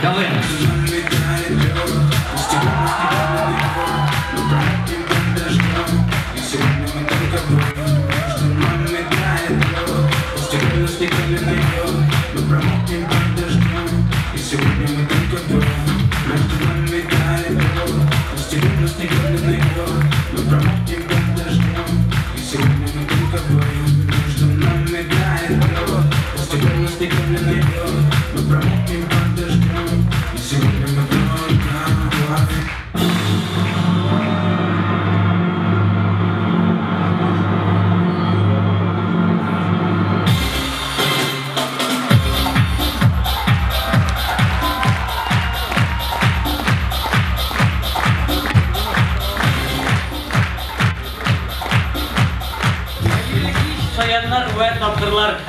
КВН.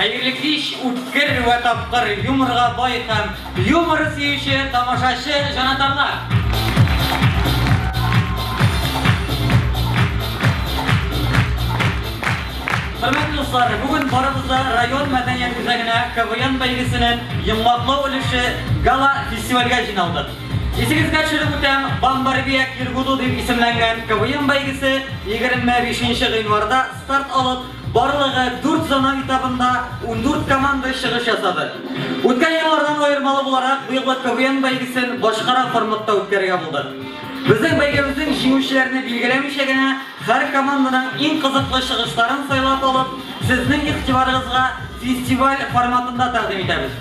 Хәерле кич, үткер вә тапкыр, юморга бай һәм юмор сөюче тамашачы җанатарлар. Хөрмәтле дуслар, бүген барыбыз да район мәдәният үзәгенә КВН бәйгесенең йомгаклау өлеше гала фестивальгә җыйналдык. Исегезгә төшереп үтәм, Бамбарбия Киргуду дип исемләнгән КВН бәйгесе 25 гыйнварда старт алып, барлыгы 4 зона этабында 14 команда чыгыш ясады. Үткән еллардан аермалы буларак, быелгы КВН бәйгесен башкара форматта үткәрергә булдык. Безнең бәйгебезнең җиңүчеләрне билгеләмичә генә, һәр команданың иң кызыклы чыгышларын сайлап алып, сезнең игътибарыгызга фестиваль форматында тәкъдим итәбез.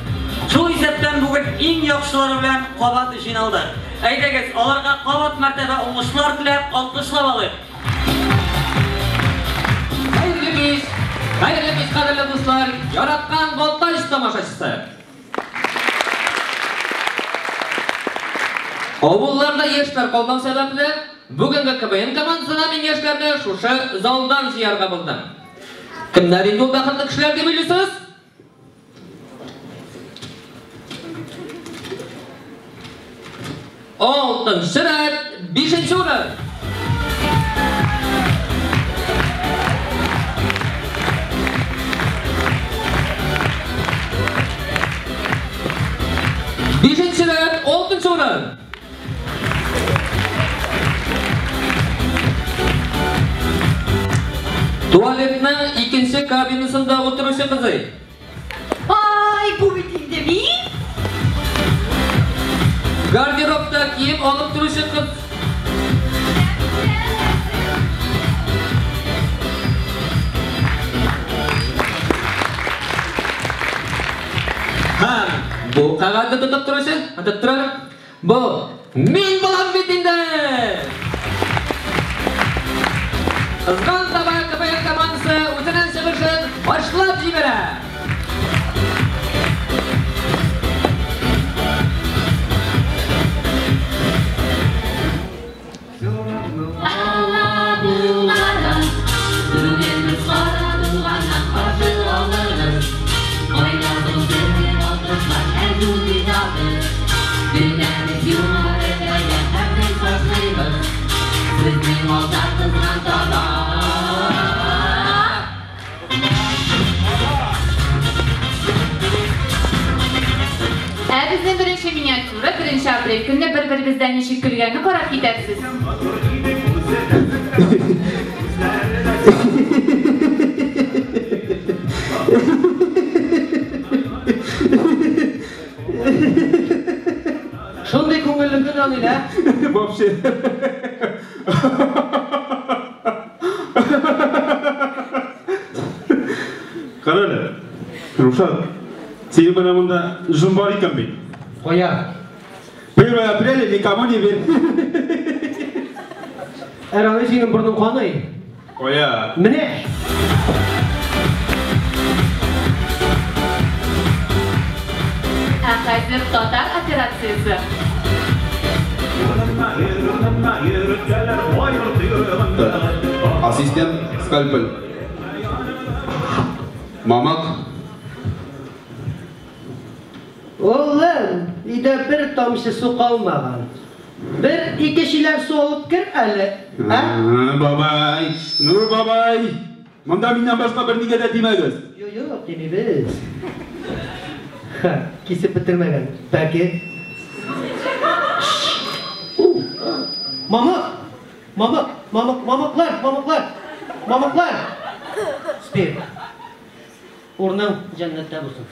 Шул исәптән бүген иң яхшылары белән кабат җыйналдык. Әйдәгез, аларга кабат мәртәбә уңышлар теләп, алкышлап алыйк. Хәерле кич, кадерле дуслар, яраткан Балтач тамашачысы. Авылларда яшьләр калмау сәбәпле, бүгенге КВН командасына мин яшьләрне шушы залдан җыярга булдым. Кемнәр инде ул бәхетле кешеләр дип уйлыйсыз? Алтынчы рәт, бишенче урын. Бишенче рәт, алтынчы урын. Туалетның икенче кабинасында утыручы кызый. Ай, бу бит инде мин. Гардеробта кием алып торучы кыз. Һәм бу кәгазьне тотып торучы, тотып тора. Бу мин булам бит инде. Кызган таба КВН командасы үзенең чыгышын башлап җибәрә. Ә безнең беренче миниатюра 1 апрель көнне бер-беребездән ничек көлгәнне карап китәрсез. Шундый күңелле көн, Ранил, ә? Вообще. Кара әле, Рушат, синең менә монда жын бар икән бит. Кая? 1 апреля никому не верь. Ә Ранил, синең борның каный. Кая? Менә. Ә хәзер татар операциясе. Ассистент скальпель. Мамак. Улым, өйдә бер тамчы су калмаган. Бер ике чиләк су алып кер әле, ә? Бабай, Нур бабай. Монда миннән башка бер нигә дә тимәгез. Юк, юк, тимибез. Ха, кисеп бетермәгән. Пәке. Мамык! Мамык! Мамык! Мамыклар! Мамыклар! Мамыклар! Спирт. Урның җәннәттә булсын.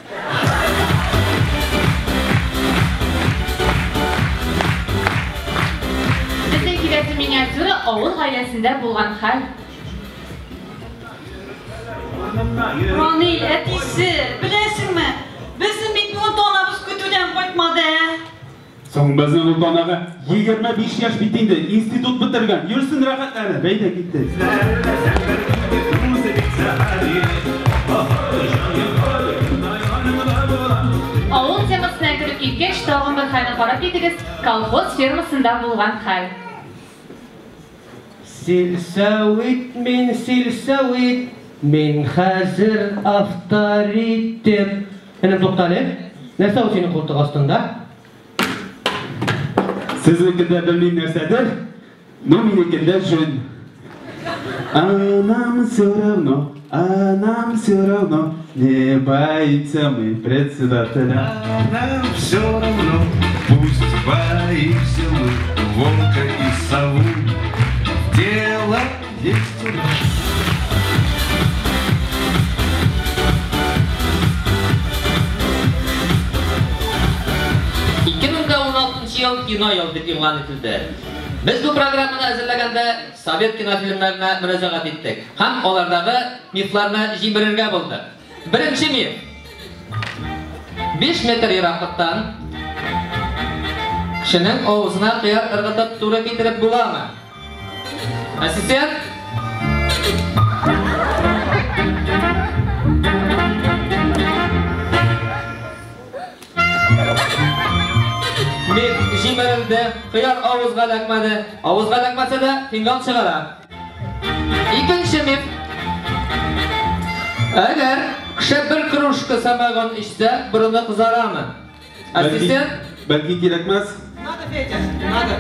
Безнең киләсе миниатюра авыл гаиләсендә булган хәл. Ранил, әтисе, беләсеңме? Безнең бит бүген танабыз көтүдән кайтмады, ә? Соң безнең ул танага 25 яшь бит инде, институт бетергән. Йөрсен рәхәтләнеп, әйдә китте. Авыл темасына кереп киткәч, тагын бер хәлне карап китегез, колхоз фермасында булган хәл. Сельсовет мин, сельсовет, мин хәзер авторитет. Энем, туктале. Нәрсә ул синең култык астында? Сезнекендә белмим нәрсәдер, но минекендә җөн. А нам все равно, а нам все равно, не боимся мы председателя. А нам все равно, пусть боимся мы волка и сову. Дело есть у нас. Ел кино ел дип игълан ителде. Без бу программаны әзерләгәндә совет кинофильмнарына мөрәҗәгать иттек һәм алардагы мифларны җимерергә булдык. Беренче миф. 5 метр ераклыктан кешенең авызына кыяр ыргытып туры китереп буламы? Ассистент? Миф җимерелде, кыяр авызга эләкмәде. Авызга эләкмәсә дә фингал чыгара. Икенче миф. Әгәр кеше бер кружка самогон эчсә, борыны кызарамы? Ассистент? Бәлки кирәкмәс. Надо, Федя, надо.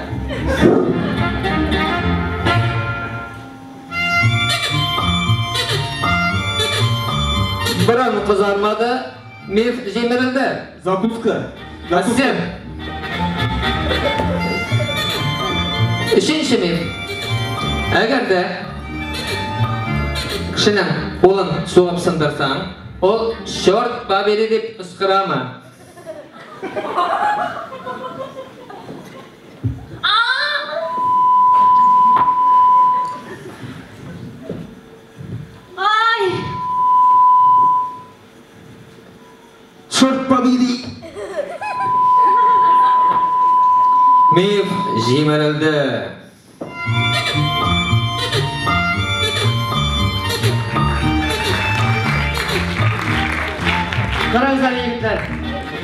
Борын кызармады, миф җимерелде. Закуска. Ассистент. Өченче миф. Әгәр дә кешенең кулын сугып сындырсаң, ул черт побери дип кычкырамы? Ай! Черт побери! Миф җимерелде. Карагыз әле, егетләр.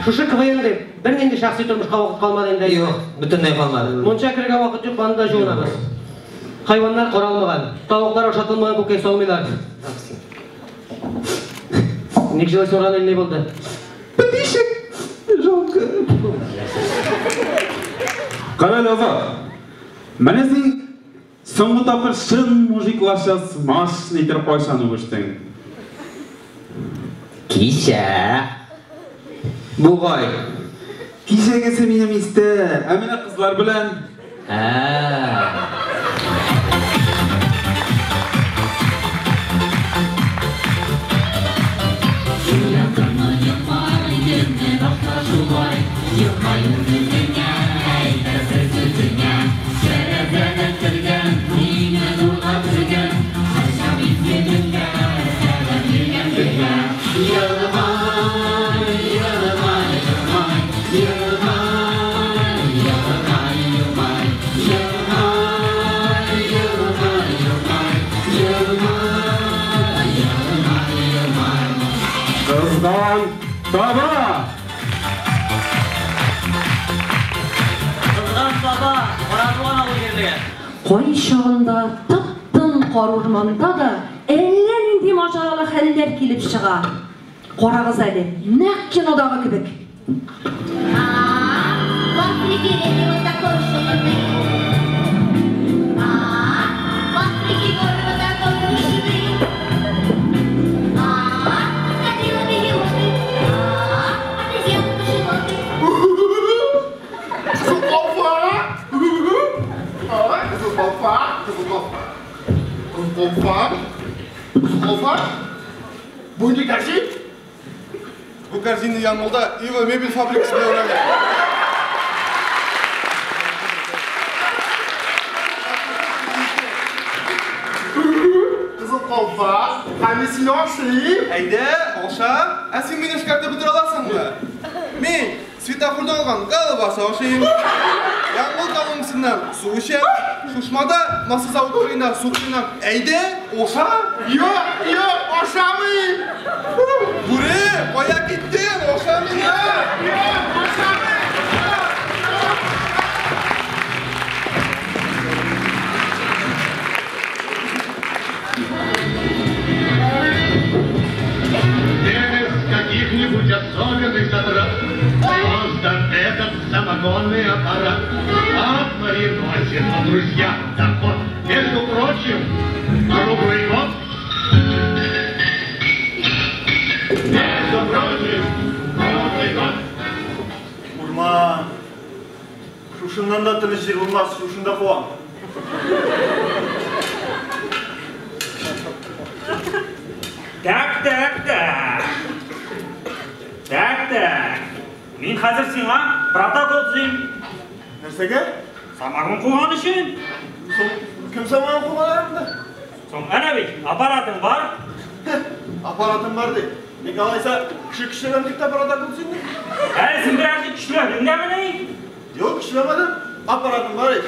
Шушы КВН дип, бернинди шәхси тормышка вакыт калмады инде. Юк, бөтенләй калмады. Мунча керергә вакыт юк, анда җуынабыз. Хайваннар каралмаган, тавыклар ашатылмаган, күкәй салмыйлар. Ник җылыйсың, Ранил, ни булды? Подписчик! Жалко. Кара әле, Азат. Менә син соңгы тапкыр чын мужикларча смачный итеп кайчан үбештең? Кичә. Бугай. Кичәгесе минем истә, ә менә кызлар белән. Ә. Кызган таба! Кызган таба, Карадуган авыл җирлеге. Кайчагында тып-тын карурманда да әллә нинди маҗаралы хәлләр килеп чыга. Карагыз әле, нәкъ кинодагы кебек. Бу нинди кәрзин? Бу кәрзинне Яңгулда Ива мебель фабрикасында үрәләр. Кызыл калфак, һәм мин сине ашыйм. Әйдә, аша. Ә син мине эшкәртеп бетерә аласыңмы? Мин светофордан алган колбаса ашыйм. Яңгул колонкасыннан су эчәм. Шушмада маса заводы кырыенда су коенам. Әйдә, аша. Юк, юк, ашамыйм. Бүре, кая киттең? Аша мине. Юк, ашамыйм. Без каких-нибудь особенных затрат создан этот самогонный аппарат. А приносит он, друзья, доход. Между прочим, круглый год. Между прочим, круглый год. Урман. Шушыннан да тыныч җир булмас, шушында куам. Так, так, так. Так, так. Мин хәзер сиңа протокол төзим. Нәрсәгә? Самогон куган өчен. Соң, кем самогон куган әле? Соң, әнә бит, аппаратың бар. Аппаратым бар ди. Ник алайса, кеше көчләгән дип тә протокол төзим. Әле син берәр көчләдең дәмени? Юк, көчләмәдем. Аппаратым бар ич.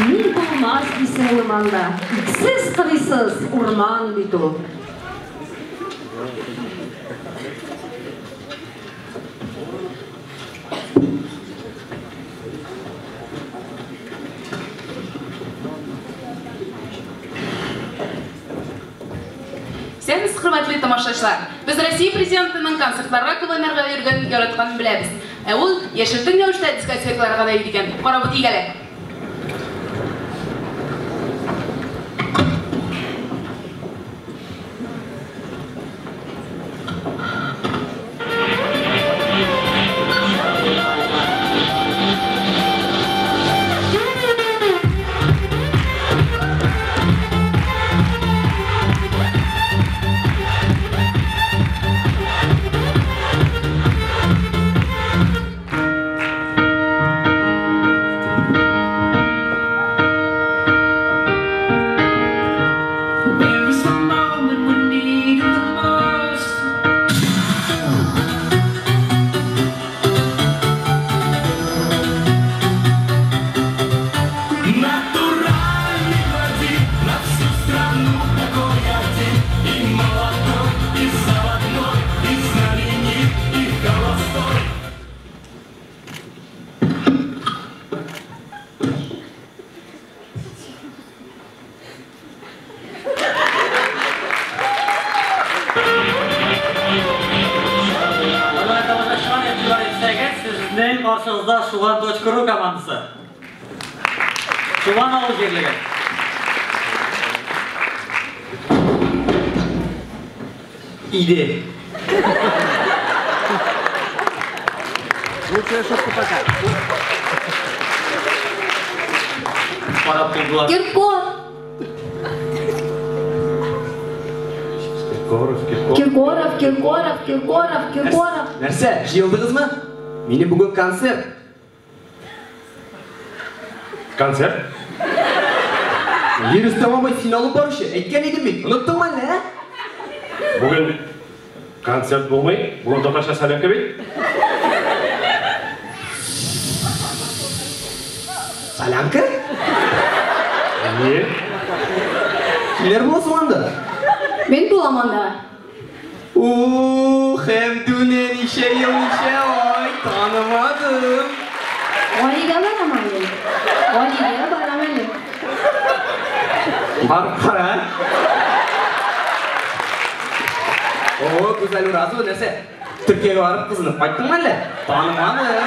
Ни булмас дисең урманда. Иксез-кырыйсыз урман бит ул. Исәнмесез, хөрмәтле тамашачылар. Без Россия президентының концертларга, КВНнарга йөргәнен яратканын беләбез. Ә ул яшертен рәвештә дискотекаларга да йөри икән. Карап үтик әле. There is a moment we need it the most. Натуральный гвардей, на всю страну такой один. И молодой, и заводной, и знаменит, и холостой. Хөрмәтле тамашачылар, игътибар итсәгез, сезнең каршыгызда Шуган.ру командасы. Шуган авыл җирлеге. Иде. Лучшая шутка пока. Карап булдылар. Киркор! Киркоров, Киркоров. Киркоров, Киркоров, Киркоров, Киркоров. Нәрсә, җыелдыгызмы? Минем бүген концерт. Концерт? Рөстәм абый, син алып баручы. Әйткән идем бит. Оныттыңмы әллә, ә? Бүген концерт булмый. Бүген татарча солянка бит. Солянка? Әйе. Кемнәр була соң анда? Мин булам анда. Ух, Хәмдүнә, ничә ел, ничә ай, танымадым. Галигә барам әле. Галигә барам әле. Бар, кара. О, Гүзәл Уразова, нәрсә? Төркиягә барып кызынып кайттыңмы әллә? Танымадым.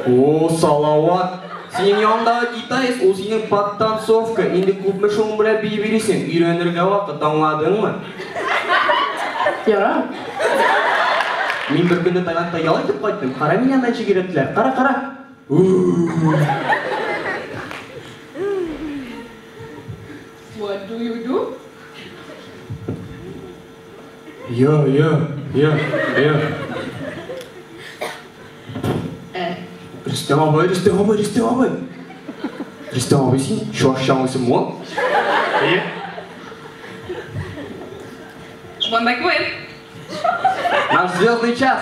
О, Салават. Синең янындагы китаец, ул синең подтанцовка. Инде күпме шуның белән бии биресең? Өйрәнергә вакыт, аңладыңмы? Ярар. Мин бер көнне Таиландта ял итеп кайттым. Кара, мине анда ничек өйрәттеләр. Кара, кара. What do you do? Я, я, я, я. Рөстәм абый, Рөстәм абый, Рөстәм абый. Рөстәм абый, син чуашча аңлыйсыңмы ул? Әйе. Шубанда КВН. Наш звездный час.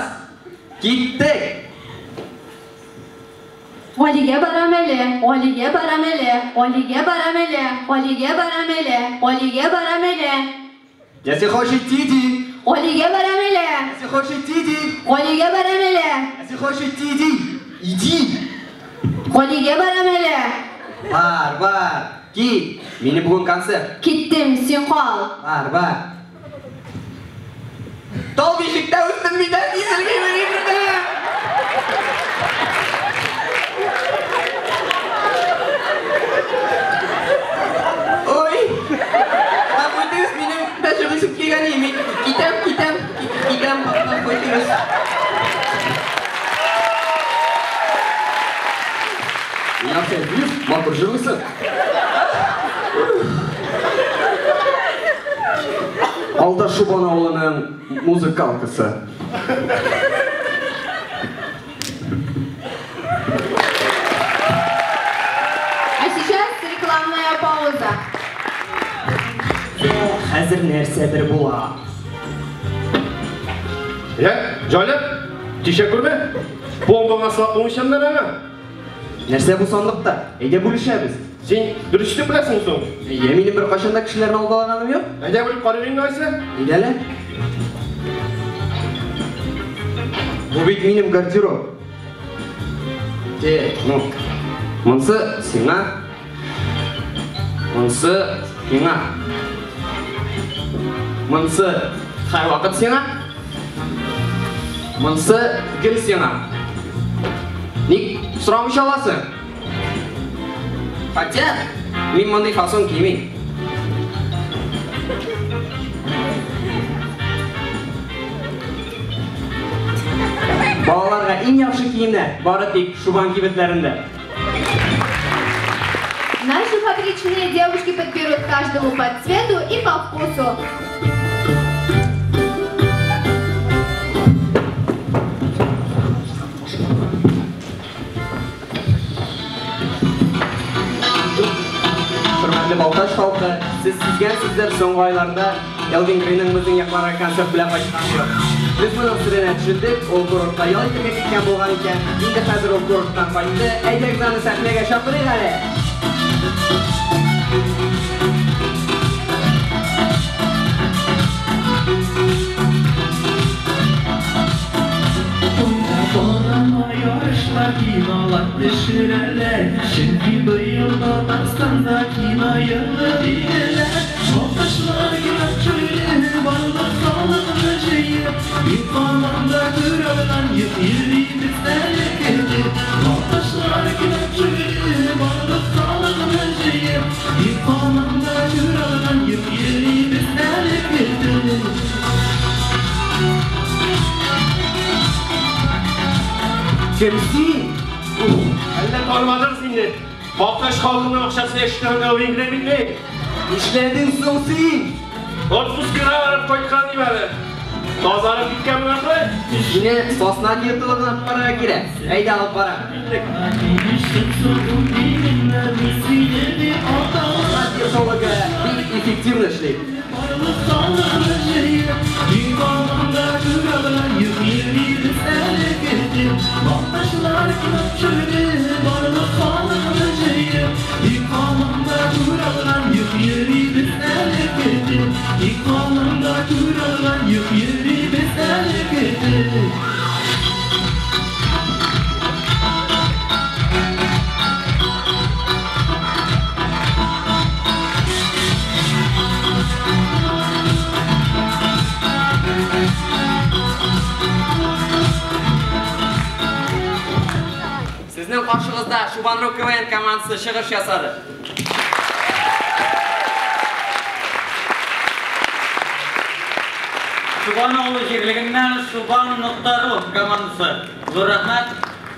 Киттек! Галигә барам әле, Галигә барам әле, Галигә барам әле, Галигә барам әле, Галигә барам әле. Если хочешь идти, иди. Галигә барам әле. Если хочешь идти, иди. Галигә барам әле. Если хочешь идти, иди. Иди. Галигә барам әле. Бар, бар. Кит. Минем бүген концерт. Киттем, син кал. Бар, бар. Тал бишектә үстем мин дә сизелмимен инде. Ой! Гафу итегез, минем дә җырлыйсым килгән иде. Мин китәм, китәм, китәм, гафу итегез. Яхшы, бик матур җырлыйсың. Алда Шубан авылының музыкалкасы. А сейчас рекламная пауза. Хәзер нәрсәдер була. Я, Җалип, кичә күрмә. Бомбаңа салып уңышаннар аңа. Нәрсә бу сандыкта? Әйдә бүлешәбез. Син дөрес итеп беләсең соң? Әйе, минем беркайчан да кешеләрне алдалаганым юк. Әйдә бүлеп карыйк инде алайса. Әйдә әле. Бу бит минем гардероб. Те, ну, монсы сиңа, монсы миңа. Монсы һәрвакыт сиңа, монсы гел сиңа. Ник сорамыйча аласың? Хотя, мин мондый фасон кимим. Балаларга иң яхшы киемнәр бары тик Шубан кибетләрендә. Наши фабричные девушки подберут каждому по цвету и по вкусу. Хөрмәтле Балтач халкы, сез сизгәнсездер, соңгы айларда Элвин Грейның безнең якларга концерт белән кайтканы юк. Без моның серенә төшендек, ул курортка ял итәргә киткән булган икән. Инде хәзер ул курорттан кайтты. Әйдәгез аны сәхнәгә чакырыйк әле. Ярышлар кинолар төшерәләр, чөнки быел Татарстанда кино елы диделәр. Балтачлар йөрәк барлык халыкны җыеп, бик команда күрәлгән йөрибез әле көтеп. Балтачлар йөрәк барлык халыкны җыеп, бик команда күрәлгән йөрибез әле көтеп. Кем син? Әллә танымадың сине. Балтач халкының акчасын эшләгән Элвин Грей бит мин. Нишләдең соң син? Отпускыга барып кайткан дим әле. Тазарып киткәнмен ахры. Сине сосна диетологына алып барырга кирәк. Әйдә алып барам. Сосна диетологы бик эффективно эшли. Сезнең каршыгызда Шубан Рок КВН командасы чыгыш ясады. Шубан авылы җирлегеннән Шубан.ру командасы. Зур рәхмәт.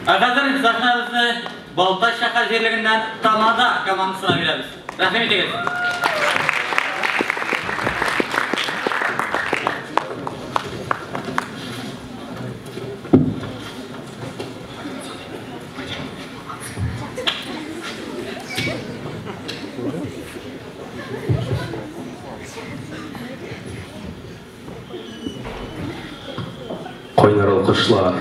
Ә хәзер сәхнәбезне Балтач шәһәр җирлегеннән Тамада командасына бирәбез. Рәхим итегез. Кайнар алкышлар.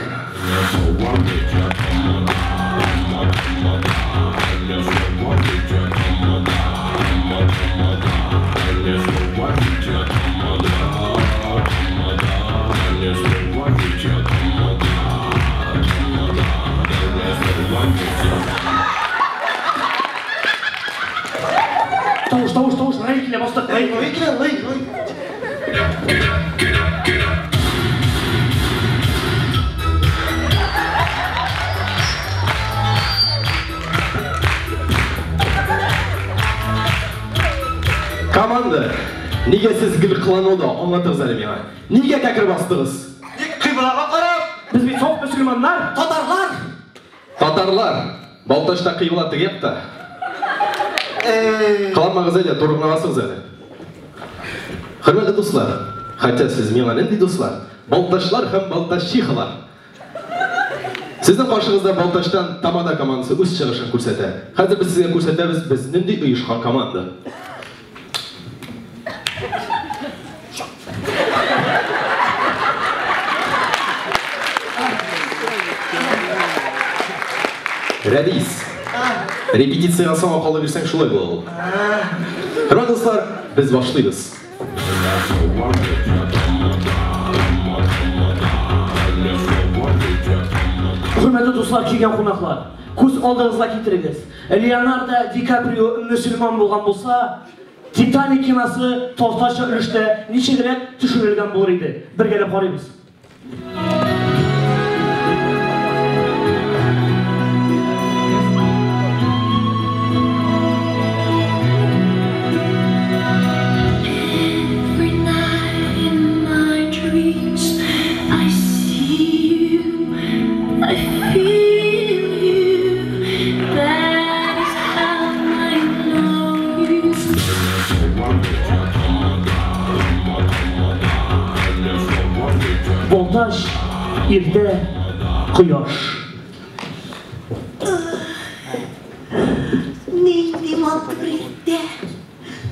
Тавыш, тавыш, тавыш, рай килә, бастык, рай килә, рай, рай. Команда, нигә сез гел кылануда, аңлатыгыз әле миңа. Нигә кәкре бастыгыз? Кыйблага карап. Без бит саф мөселманнар, татарлар. Татарлар, Балтачта кыйбла теге якта. Кыланмагыз әле, туры гына басыгыз әле. Хөрмәтле дуслар, хотя сез миңа нинди дуслар? Балтачлар һәм балтачихалар. Сезнең каршыгызда Балтачтан Тамада командасы үз чыгышын күрсәтә. Хәзер без сезгә күрсәтәбез, без нинди оешкан команда. Рәдис, репетициягә соңга кала бирсәң шулай була ул. Хөрмәтле дуслар, без башлыйбыз. Хөрмәтле дуслар, килгән кунаклар, күз алдыгызга китерегез. Леонардо Ди Каприо мөселман булган булса, Титаник киносы татарча өлештә ничегрәк төшерелгән булыр иде? Бергәләп карыйбыз. Every night in my dreams, I see you, I feel you. That is how I know you. Балтач, иртә, кояш. Нинди матур иртә,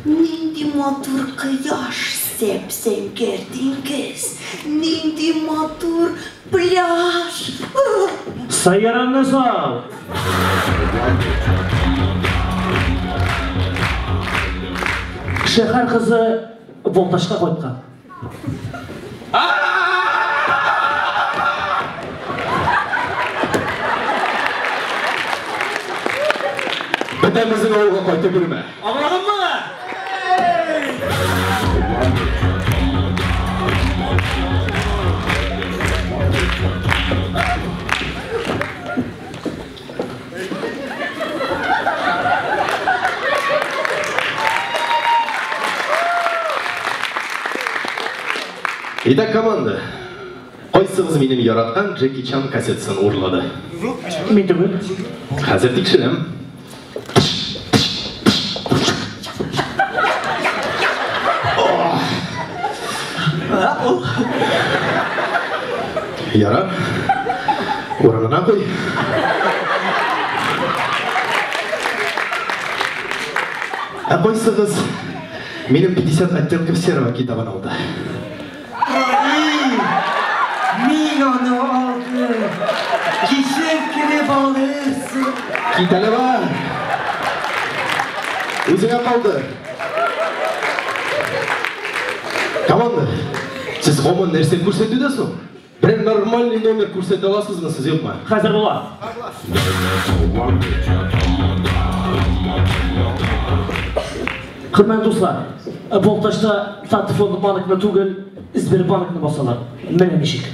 нинди матур кояш, сәп-сәңгәр диңгез, нинди матур пляж. Сыерыңны сау. Шәһәр кызы Балтачка кайткан. Бөтәбезнең авылга кайтып йөрмә. Аңладыңмы? Итак, команда, кайсыгыз минем яраткан Джеки Чан кассетасын урлады? Мин түгел. Хәзер тикшерәм. Ярар. Урынына куй. Ә кайсыгыз минем 50 оттенков серого китабын алды? Мин аны алдым. Кичер кереп алырсың. Кит әле бар. Үзеңә калды. Команда, сез гомумән нәрсә күрсәтүдә соң? Берәр нормальный номер күрсәтә аласызмы сез, юкмы? Хәзер була. Хөрмәтле дуслар, Балтачта Татфонд банкны түгел, Сбербанкны басалар. Менә ничек.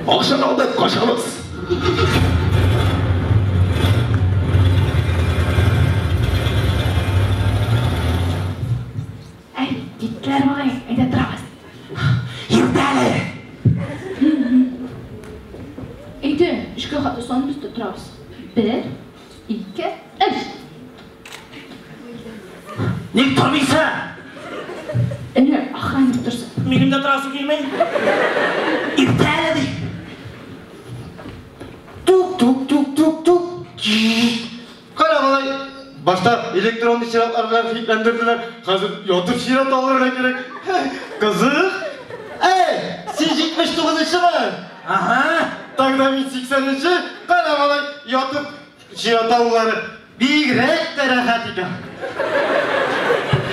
Акчаны алдык, качабыз. Әй, киттеләр бугай, әйдә торабыз. Иртә әле. Әйдә, өчкә хәтле саныйбыз да торабыз. 1, 2, 3. Ник тормыйсың? Әнә, охранник торсын. Минем дә торасы килми. Иртә әле ди. Тук, тук, тук, тук, тук. Кара малай, башта электронный чиратлар белән хитләндерделәр, хәзер ятып чират алырга кирәк. Кызык. Эй, син 79-нчымы? Ага. Тогда мин 80-нче. Кара малай, ятып чират алулары бигрәк тә рәхәт икән.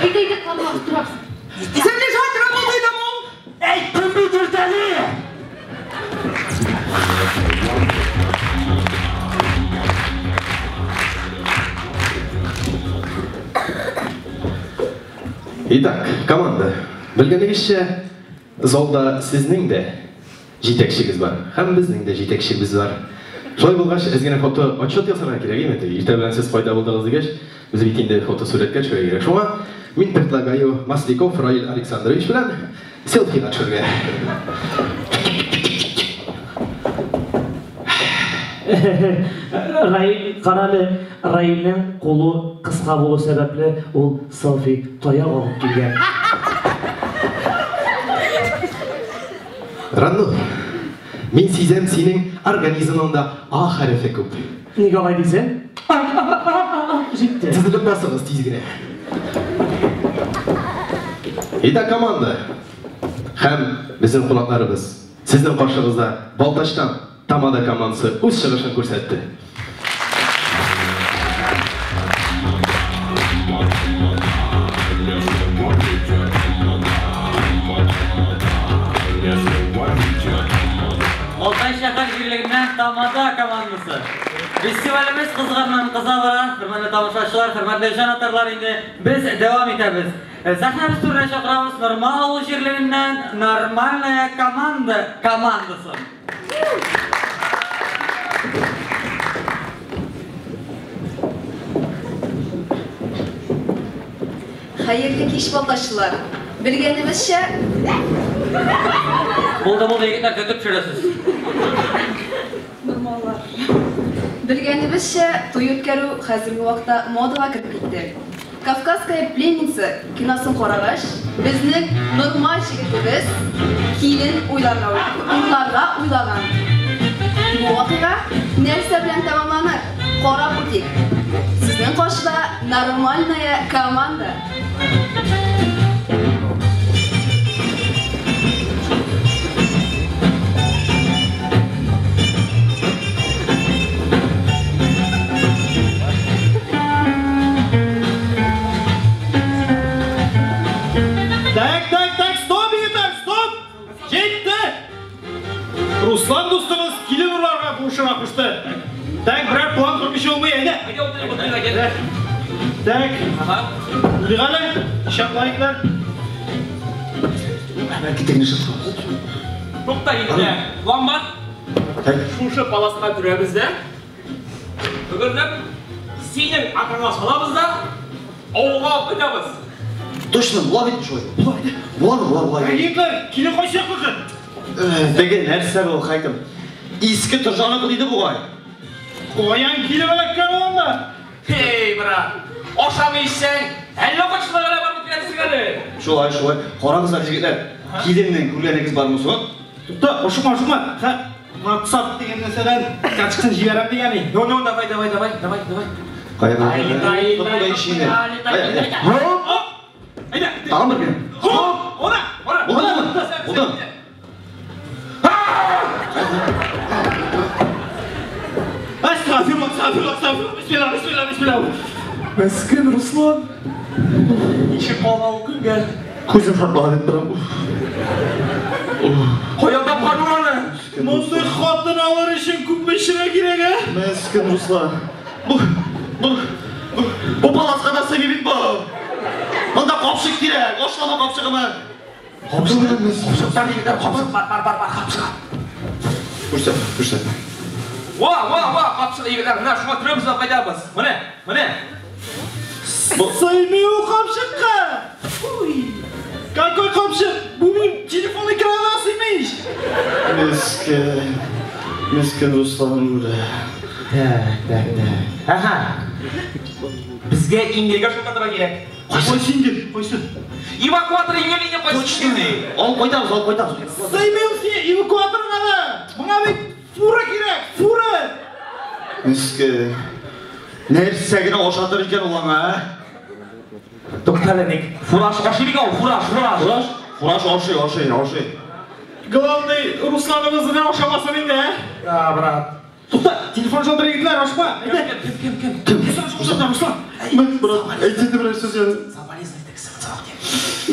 Әйдә, әйдә, калмагыз, торабыз. Син лежать работай домой! Әйттем бит иртәли! Итак, команда, белгәнегезчә, залда сезнең дә җитәкчегез бар, һәм безнең дә җитәкчебез бар. Шулай булгач, әз генә фото отчет ясарга кирәк, әйме? Иртә белән сез кайда булдыгыз дигәч, без бит инде фотосурәткә төшәргә кирәк. Шуңа мин предлагаю Масляков Раил Александрович белән селфига төшәргә. Раил, карале, Раилнең кулы кыска булу сәбәпле, ул селфи таяк алып килгән. Раннур, мин сизәм синең организмыңда А хәрефе күп. Нигә алай дисең? Җитте. Тезелеп басыгыз тиз генә. Итак, команда һәм безнең кунакларыбыз, сезнең каршыгызда Балтачтан Тамада командасы үз чыгышын күрсәтте. Балтач шәһәр җирлегеннән Тамада командасы. Фестивалебез кызганнан кыза бара. Хөрмәтле тамашачылар, хөрмәтле җанатарлар, инде без дәвам итәбез. Сәхнәбез түренә чакырабыз Норма авыл җирлегеннән Нормальная команда командасын. Хәерле кич, балтачлылар. Белгәнебезчә, Булды, булды, егетләр, көтеп төшерәсез. Нормалар. Белгәнебезчә, туй үткәрү хәзерге вакытта модага кереп китте. Кавказская пленница киносын карагач, безнең нормаль җегетебез килен уйларга уйларга уйлаган. Бу вакыйга нәрсә белән тәмамланыр? Карап үтик. Сезнең каршыда нормальная команда. Так, так, так, стоп, егетләр, стоп! Җитте! Руслан дустыбыз килен урларга кушыра кушты. Так, берәр план кормыйча булмый, әйдә. Так. Уйлыйк әле, чаклайыклар. Тукта, егетләр, план бар. Шушы паласка төрәбез дә, бөгерләп, синең атаңа салабыз да, авылга алып кайтабыз. Точно, була бит шулай. Була бит. Була, була, була. Егетләр, килен кайсы якныкы? Теге нәрсә бу, Хәким? Иске Торжаныкы диде бугай. Каян килеп эләккән ул анда? Эй, брат, ашамый эчсәң, әллә кайчыларга да барып китәсең әле. Шулай, шулай. Карагыз әле, егетләр. Киленнең күргәнегез бармы соң? Тукта, ашыкма, ашыкма. Хә, WhatsApp дигән нәрсәдән качкын җибәрәм дигән. Ну, ну, давай, давай, давай, давай, давай. Кая Ай, Тотма ишеңне. Хоп! Әйдә. Тагын бер генә. Хоп! Ора, ора. Булдымы? Булдым. Әстәгъфирулла, әстәгъфирулла, әстәгъфирулла. Бисмилла, бисмилла, бисмилла. Мескен Руслан. Ничек калган ул көнгә? Күзем шартлады дип торам. Каян тапкан ул аны? Мондый хатын алыр өчен күпме эшергә кирәк, ә? Мескен Руслан. Бу бу бу паласка да сыймый бит бу. Монда капчык кирәк, ашлама капчыгымы? Капчык, Капчыклар, егетләр, капчык бар, бар, бар, бар, капчык. Күрсәт, күрсәт. Ва, ва, ва, капчык, егетләр, менә шуңа төрәбез дә кайтабыз. Менә, менә. Сыймый ул капчыкка. Уй. Какой капчык? Бу минем телефон экранына сыймый ич. Мескен. Мескен Руслан үлде. Так, так, так. Ага. Безгә Ингельгә шылтатырга кирәк. Кайсы Ингель? Кайсы? Эвакуатор Ингель кайсы инде? Алып кайтабыз, алып кайтабыз. Сыймыйм син эвакуаторга да. Моңа бит фура кирәк, фура. Мескен. Нәрсә генә ашатыр икән ул аңа, ә? Туктале, ник. Фураж ашый бит ул, фураж, фураж. Фураж? Фураж ашый, ашый, ашый. Главный, Русланыбыз гына ашамасын инде, ә? Да, брат. Тукта, телефон шалтырый, егетләр, ашма. Әйдә. Кем, кем, кем? Руслан, Руслан. Брат, әйт инде берәр сүз я.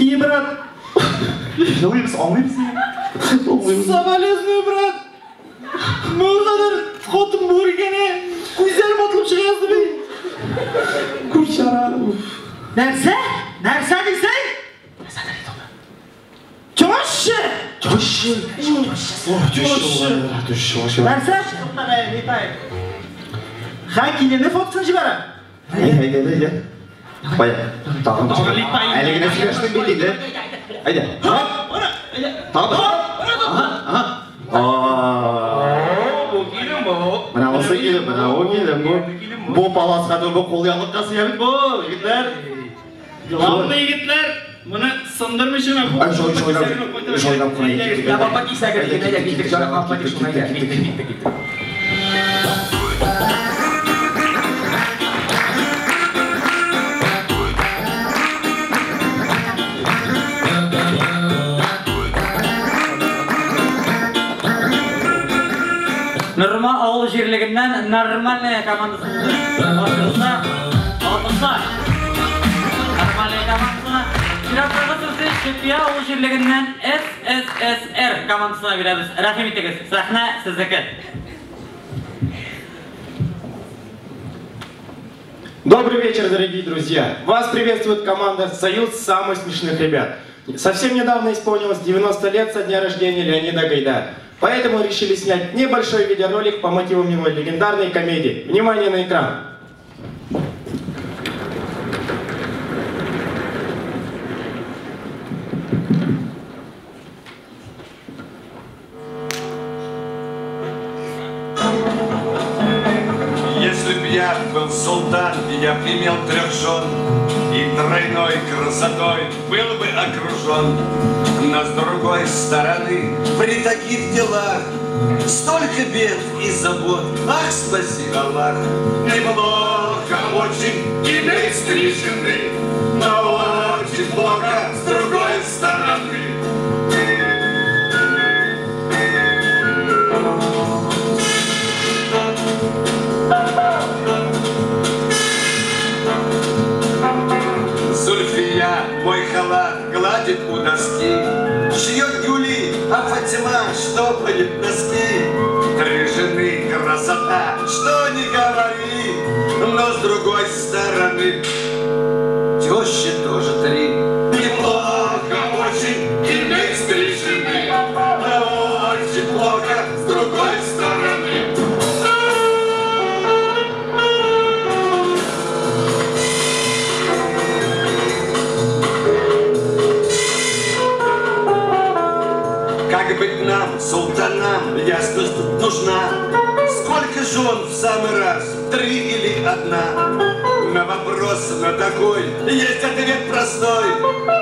И, брат. Елыйбыз, аңлыйбыз. Аңлыйбыз. Соболезную, брат. Моңа хатын булыр икән, ә? Күзләрем атылып чыга язды бит. Күрчара. Нәрсә? Нәрсә дисең? Теща! Теща! Теща! Нәрсә? Ха, килене фотосын җибәрә. Әйдә, әйдә, әйдә. Кая? Тагын. Әле генә сөйләштең бит инде. Әйдә. Тагын. Ага, ага. Бу килен бу. Менә бусы килен, менә бу килен бу. Бу паласка түгел, бу кулъяулыкка сыя бит бу, егетләр. Главный, егетләр, моны сындырмыйча гына. Ай, жой, жойлап, жойлап кына киттек. Я папа кисәге дигән, әйдә, киттек, жай папа шуны әйдә, киттек, киттек, киттек. Норма авыл җирлегеннән нормальная командасы булды. Башкортстан, Алтынсар. Нормальная командасына чираттагы сүзне Чепья авыл җирлегеннән СССР командасына бирәбез. Рәхим итегез, сәхнә сезнеке. Добрый вечер, дорогие друзья! Вас приветствует команда «Союз самых смешных ребят». Совсем недавно исполнилось 90 лет со дня рождения Леонида Гайдая. Поэтому решили снять небольшой видеоролик по мотивам его легендарной комедии. Внимание на экран! Если б я был султан, я б имел трех жен и тройной красотой был бы окружен. Но с другой стороны, при таких делах столько бед и забот. Ах, спаси Аллах! Неплохо очень иметь три жены, но очень плохо с другой стороны. Зульфия мой халат гладит у доски, шьет гюли, а Фатима штопает носки. Три жены красота, что ни говори, но с другой стороны тещи тоже три. Неплохо очень иметь три жены, но очень плохо с другой стороны. Как быть нам, султанам, ясность тут нужна. Сколько жен в самый раз, три или одна? На вопрос на такой есть ответ простой.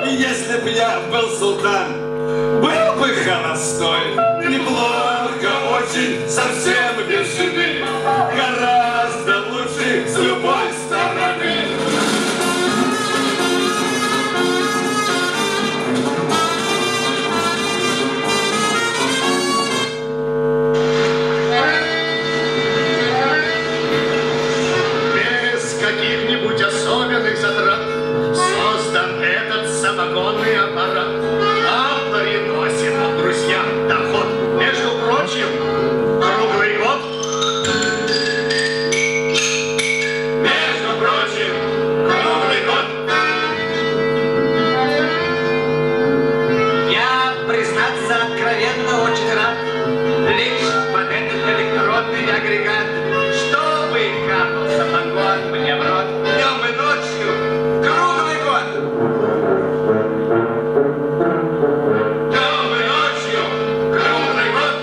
Если б я был султан, был бы холостой. Неплохо очень, совсем без жены, гораздо лучше с любой стороны. Каких-нибудь особенных затрат создан этот самогонный аппарат. А приносит он друзьям доход. Между прочим, круглый год. Между прочим, круглый год. Я, признаться откровенно, очень рад лечь под этот электронный агрегат, чтобы капал самогон мне в рот днем и ночью, круглый год. Днем и ночью, круглый год.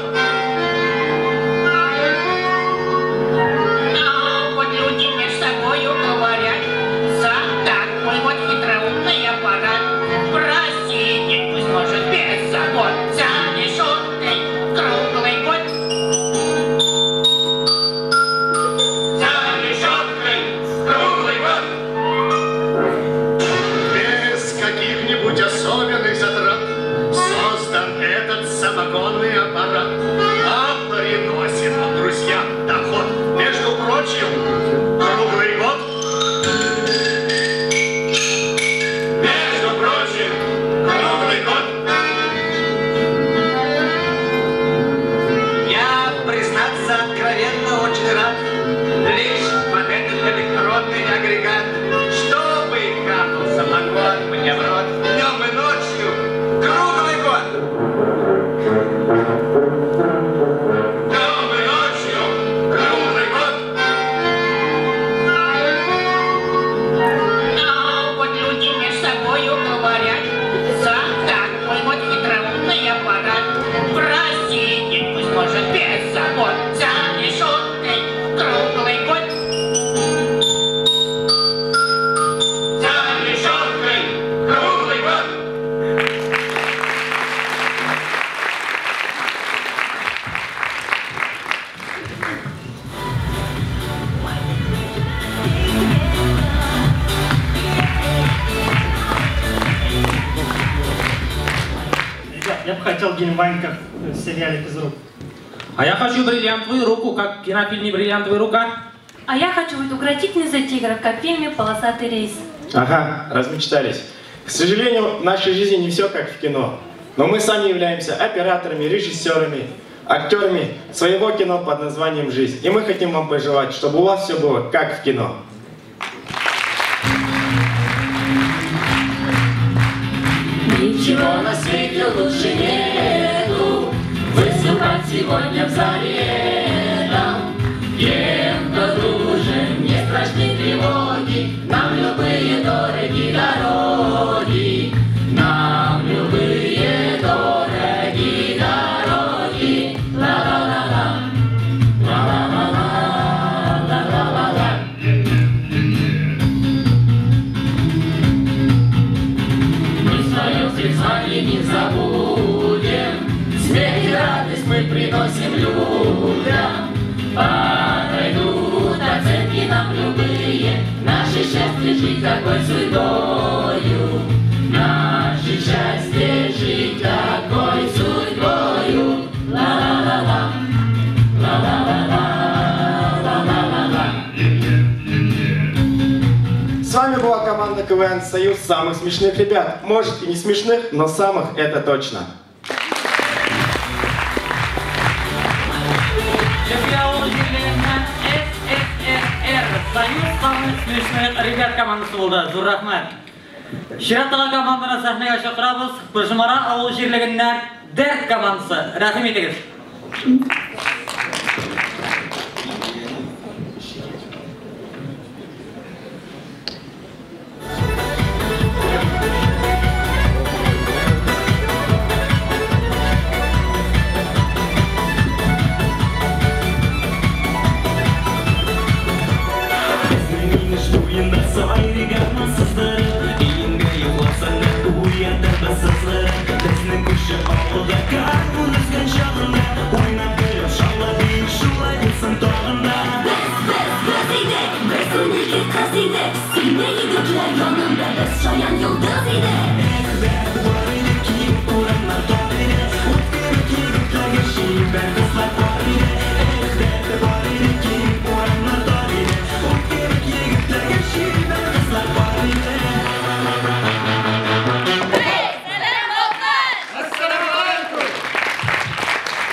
откровенно очень рад. Лишь под этот электронный агрегат, чтобы капал самогон мне в рот днем и ночью, круглый год. Днем и ночью, круглый год. А вот люди между собою говорят, за такой вот хитроумный аппарат просидеть пусть может без забот за решеткой круглый год. За решеткой круглый год. Ребят, я бы хотел Гельвайн, как в сериале «Физрук». А я хочу бриллиантовую руку, как в кинофильме «Бриллиантовая рука». А я хочу быть укротительницей тигра, как в фильме «Полосатый рейс». Ага, размечтались. К сожалению, в нашей жизни не все как в кино. Но мы сами являемся операторами, режиссерами, актерами своего кино под названием «Жизнь». И мы хотим вам пожелать, чтобы у вас все было как в кино. Ничего на свете лучше нету, выступать сегодня в заре там. Кем-то дружим, не страшны тревоги, нам любые дороги дороги, нам любые дороги дороги. Ла-ла-ла-ла, ла-ла-ла-ла, ла-ла-ла-ла. Мы свое призвание не забудем, смех и радость мы приносим людям. Подойдут оценки нам любые, наше счастье жить такой судьбою, наше счастье жить такой судьбою. Ла-ла-ла-ла, ла-ла-ла-ла, ла-ла-ла-ла. С вами была команда КВН «Союз самых смешных ребят». Может и не смешных, но самых это точно. Чепья авыл җирлегеннән СССР Союз самых смешных ребят командасы булды. Зур рәхмәт. Чираттагы команданы сәхнәгә чакырабыз. Пыжмара авыл җирлегеннән Дәрт командасы. Рәхим итегез.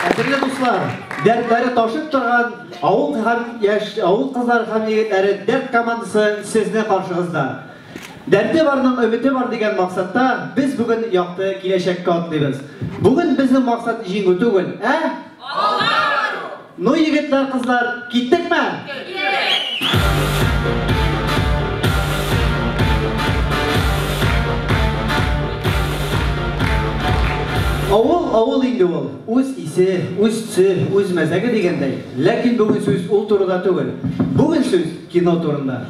Кадерле дуслар, дәртләре ташып торган авыл һәм яшь авыл кызлары һәм егетләре Дәрт командасы сезнең каршыгызда. Дәрте барның өмете бар дигән максатта без бүген якты киләчәккә атлыйбыз. Бүген безнең максат җиңү түгел, ә? Ну, егетләр, кызлар, киттекме? Авыл, авыл инде ул. Үз исе, үз төсе, үз мәзәге дигәндәй. Ләкин бүген сүз ул турыда түгел. Бүген сүз кино турында.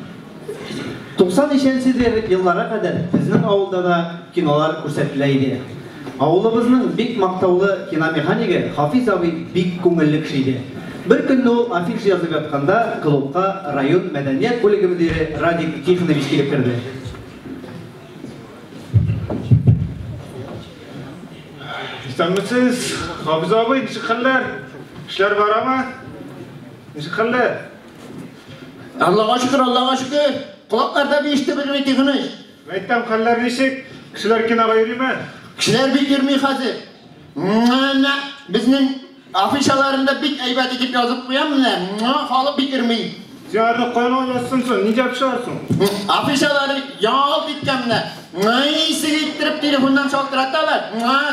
90 елларга кадәр безнең авылда да кинолар күрсәтелә иде. Авылыбызның бик мактаулы киномеханигы Хафиз абый бик күңелле кеше иде. Бер көнне ул афиша язып ятканда клубка район мәдәният бүлеге мөдире Радик Тихонович килеп керде. Исәнмесез, Хафиз абый, ничек хәлләр? Эшләр барамы? Ничек хәлләр? Аллага шөкер, Аллага шөкер. Колакларда бер ишетеп белми Тихонович. Әйтәм, хәлләр ничек? Кешеләр кинога йөриме? Кешеләр бик йөрми хәзер. Менә безнең Афишаларында бик әйбәт итеп язып куям менә. Халык бик өрми. Син аны каян язсын соң? Нидә афишалар соң? Афишалары ялт иткән менә. Исе иттереп телефоннан шалтыраталар.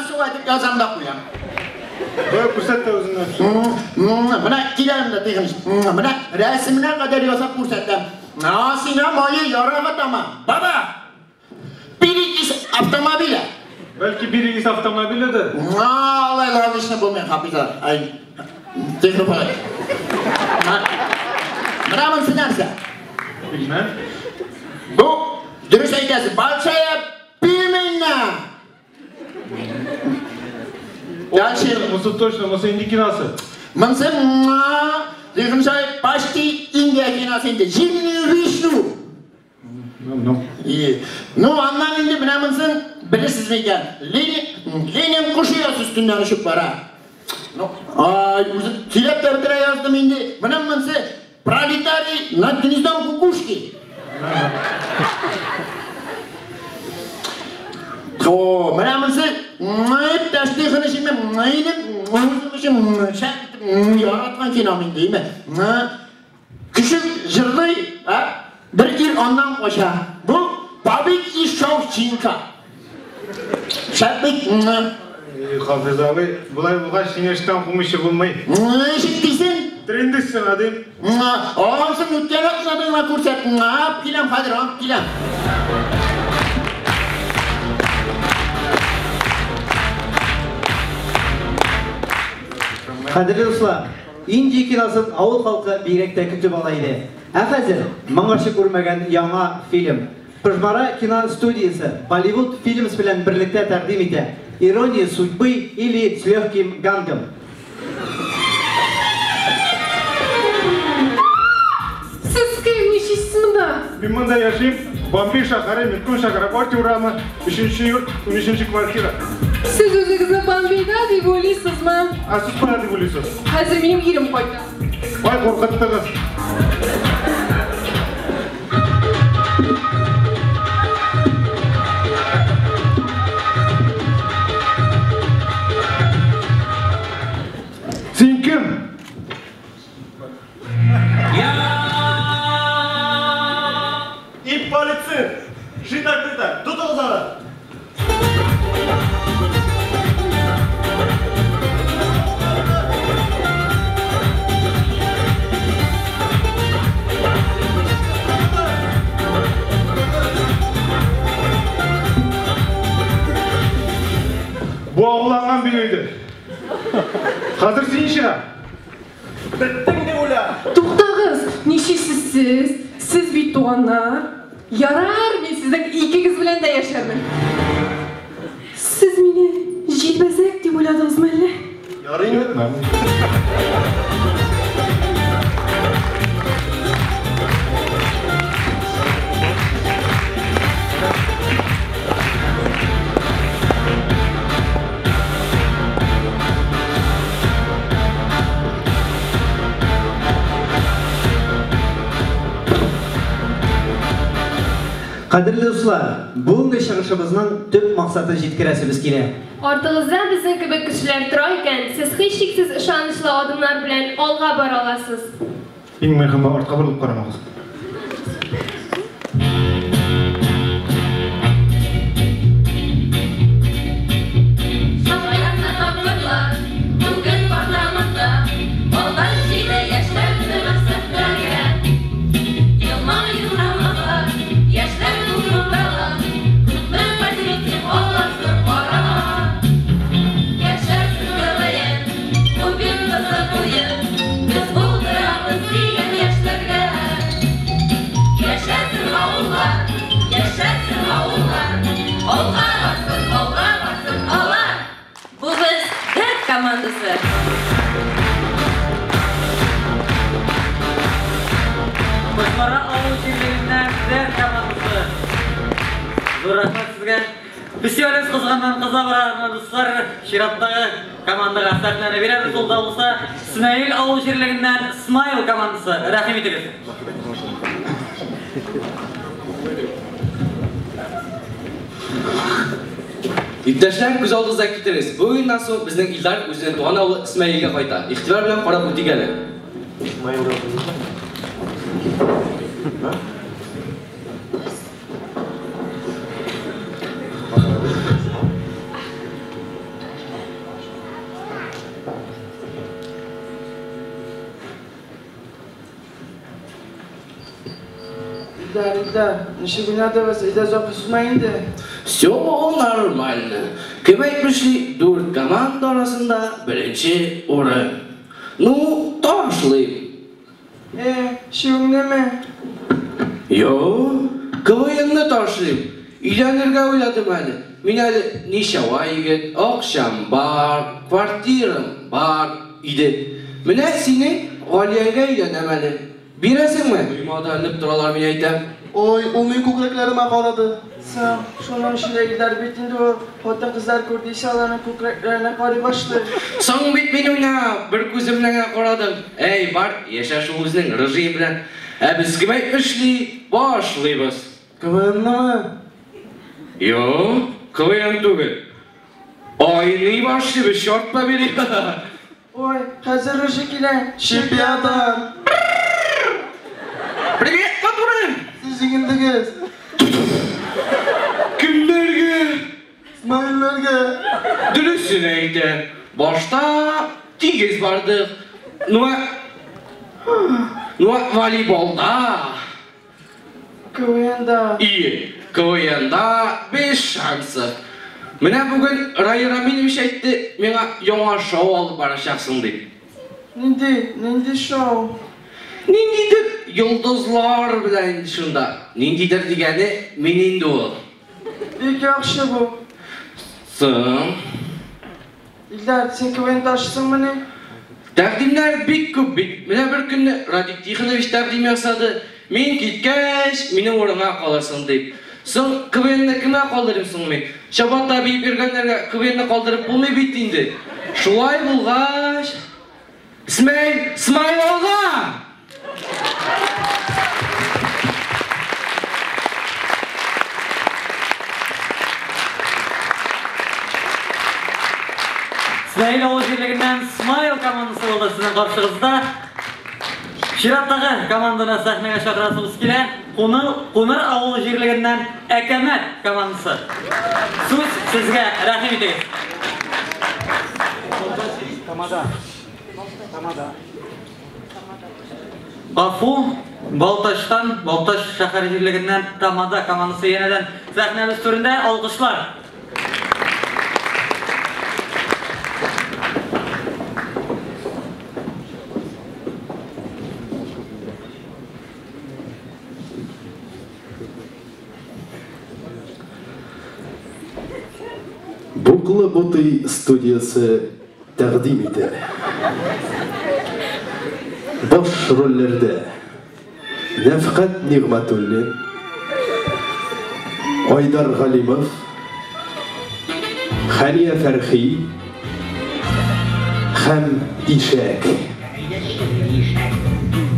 Шулай итеп язам да куям. Кая күрсәт тә үзеңне. Менә киләм дә тигән. Менә рәсеменә кадәр ясап күрсәтәм. Сиңа мае ярага тама. Баба! Берегись автомобиля. Бәлки берегись автомобилядыр? Алай логично булмый, Хафиза. Ай, технополит. Менә монысы нәрсә? Белмәм. Бу дөрес әйтәсез. Большая пименна. Дальше. Монысы точно, монысы инди киносы. Монысы Дигәнчә почти Индия киносы инде. Зимнюю вишню. Ну. Ну, аннан инде менә монысын беләсезме икән? Ленин кошы өстеннән очып бара. Ну, ай, үзе сөйләп тә бетерә яздым инде. Менә монысы пролетарий над гнездом кукушки. О, менә монысы иптәш Тихонович, минем үзем өчен шәп итеп яраткан кином инде, име? Көчек җырлый, бер ир аннан кача. Бу Побег из Шоушенка. Шәп бит. Хафиз абый, болай булгач, сине эштән кумыйча булмый. Ничек дисең? Трендес сиңа дим. Ансын үткән атнада гына күрсәт. Алып киләм, хәзер алып киләм. Кадерле дуслар, Индия киносын авыл халкы бигрәк тә көтеп ала иде. Ә хәзер моңарчы күрмәгән яңа фильм. Пыжмара киностудиясе Bollywood Films белән берлектә тәкъдим итә. Ирония судьбы или с легким гангом. Сез кем, ничисез монда? Мин монда яшим. Бомбей шәһәре, Миткун Чакраборти урамы, 3 йорт, 13 квартира. Сез үзегезне Бомбейда дип уйлыйсызмы? Ә сез кая дип уйлыйсыз? Хәзер минем ирем кайта. Ай, куркыттыгыз. Син кем? И полицей! Жить открыто! Тотыгыз аны! Бу агуланган бию иде. Хәзер син чыга. Беттең дип уйла. Туктагыз, ничисез сез? Сез бит туганнар. Ярар, мин сезнең икегез белән дә яшәрмен. Сез мине җилбәзәк дип уйладыгызмы әллә? Ярый инде. Кадерле дуслар, бүгенге чыгышыбызның төп максатын җиткерәсебез килә. Артыгызда безнең кебек кешеләр тора икән, сез һичшиксез ышанычлы адымнар белән алга бара аласыз. Иң мөһиме артка борылып карамагыз. Шаярны тапкырлар, бүген парламентта, алдан җиде яшьләр сәхнәгә. Елмаюлар, яшьләр тулгандалар, күпме патриотизм аласың кара. Яшәрсен КВН, бу бит кызык уен, без булдырабыз дигән яшьләргә. Яшәсен авыллар, яшәсен авыллар, алга барсын алар. Бу без Дәрт командасы. Пыжмара авыл җирлегеннән Дәрт командасы. Зур рәхмәт сезгә. Фестивалебез кызганнан кыза бара, дуслар. Чираттагы командага сәхнәне бирәбез. Ул да булса Смәел авыл җирлегеннән Смайл командасы. Рәхим итегез. Иптәшләр, күз алдыгызга китерегез. Бу уеннан соң безнең Илдар үзенең туган авылы Исмәилгә кайта. Игътибар белән карап үтик әле. Илдар, Илдар, ничек уйнадыгыз? Әйдә озак сузма инде. Все нормально. Кем әйтмешли, дүрт команда арасында беренче урын. Ну, ташлыйм. Э, чүгеңнеме? Юк, КВНны ташлыйм. Өйләнергә уйладым әле. Мин әле ничава егет, акчам бар, квартирам бар иде. Менә синең Галиягә өйләнәм әле. Бирәсеңме? Коймада эленеп торалар, мин әйтәм. Ой, ул минем күкрәкләремә карады. Соң, шуның өчен дә Илдар бит инде ул. Хатын-кызлар күрде исә аларның күкрәкләренә карый башлый. Соң бит мин уйнап, бер күзем белән генә карадым. Әй, бар, яшә шул үзенең рыжиең белән. Ә без кем әйтмешли, башлыйбыз. КВНнымы? Юк, КВН түгел. Айный башлыйбыз, черт побери. Ой, хәзер рыжий килә. Чемпионат! Привет, матурым! Сез җиңелдегез. Кемнәргә? Смайләргә. Дөресен әйтәм. Башта тигез бардык. Ну, ну, волейболда. КВНда. И КВНда без шансов. Менә бүген Рай Рамилевич әйтте, миңа яңа шоу алып барачаксың дип. Нинди, нинди шоу? Ниндидер йолдызлар белән инде шунда. Ниндидер дигәне мин инде ул. Бик яхшы бу. Соң. Илдар, син КВН ташысыңмыни? Тәкъдимнәр бик күп бит. Менә бер көнне Радик Тихонович тәкъдим ясады. Мин киткәч, минем урынга калырсың дип. Соң КВНны кемгә калдырыйм соң мин? Чабата биеп йөргәннәргә КВНны калдырып булмый бит инде. Шулай булгач, Смәй, Смайл алга! Смайл авыл җирлегеннән Смайл командасы булды сезнең каршыгызда. Чираттагы команданы сәхнәгә чакырасыбыз килә. Куныр, Куныр авыл җирлегеннән Әкәмәт командасы. Сүз сезгә, рәхим итегез. Тамада. Тамада. Гафу, Балтачтан, Балтач шәһәр җирлегеннән Тамада командасы янәдән сәхнәбез түрендә. Алкышлар. Буклы Бутый студиясе тәкъдим итә. Баш рольләрдә Нәфкать Нигъмәтуллин, Айдар Галимов, Хәния Фәрхи һәм Ишәк.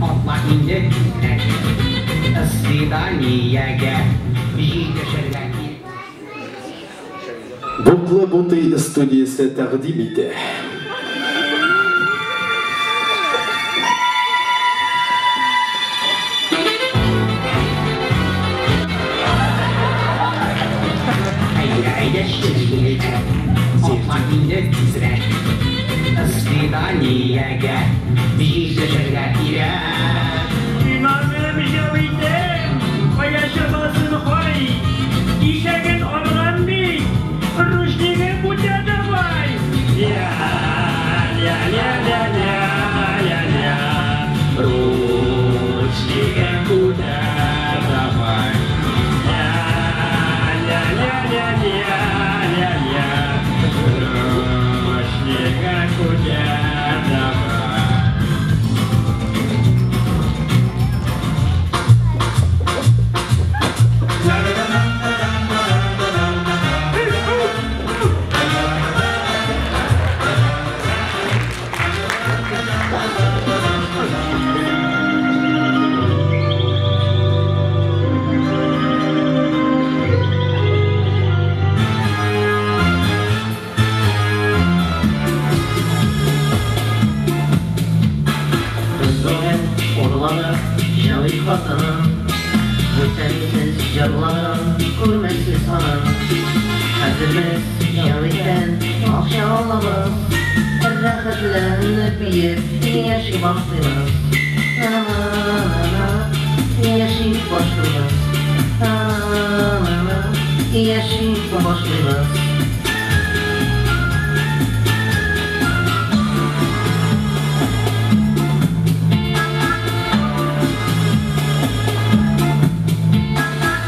Атла инде тизрәк, свиданиягә җитешергә кирәк. Буклы Бутый студиясе тәкъдим итә. Әйдә, әйдә, чирле, атла инде тизрәк, свиданиягә җитешергә кирәк. Иманым җәвитем, кая чабасын кай, ишәген алган бит, ручнигы күтә давай. Ля-ля-ля-ля-ля-ля-ля, ручнигы күтә давай. Ля-ля-ля-ля-ля-ля, ручнигы күтә давай. Ağladı Cavit xatını, bu səmsiz җырларын күрмәсез аның. Хәзер без Җавиттән акча алабыз, рәхәтләнеп биеп яши башлыйбыз. На-на-на-на, яши башлыйбыз. На-на-на, яши башлыйбыз.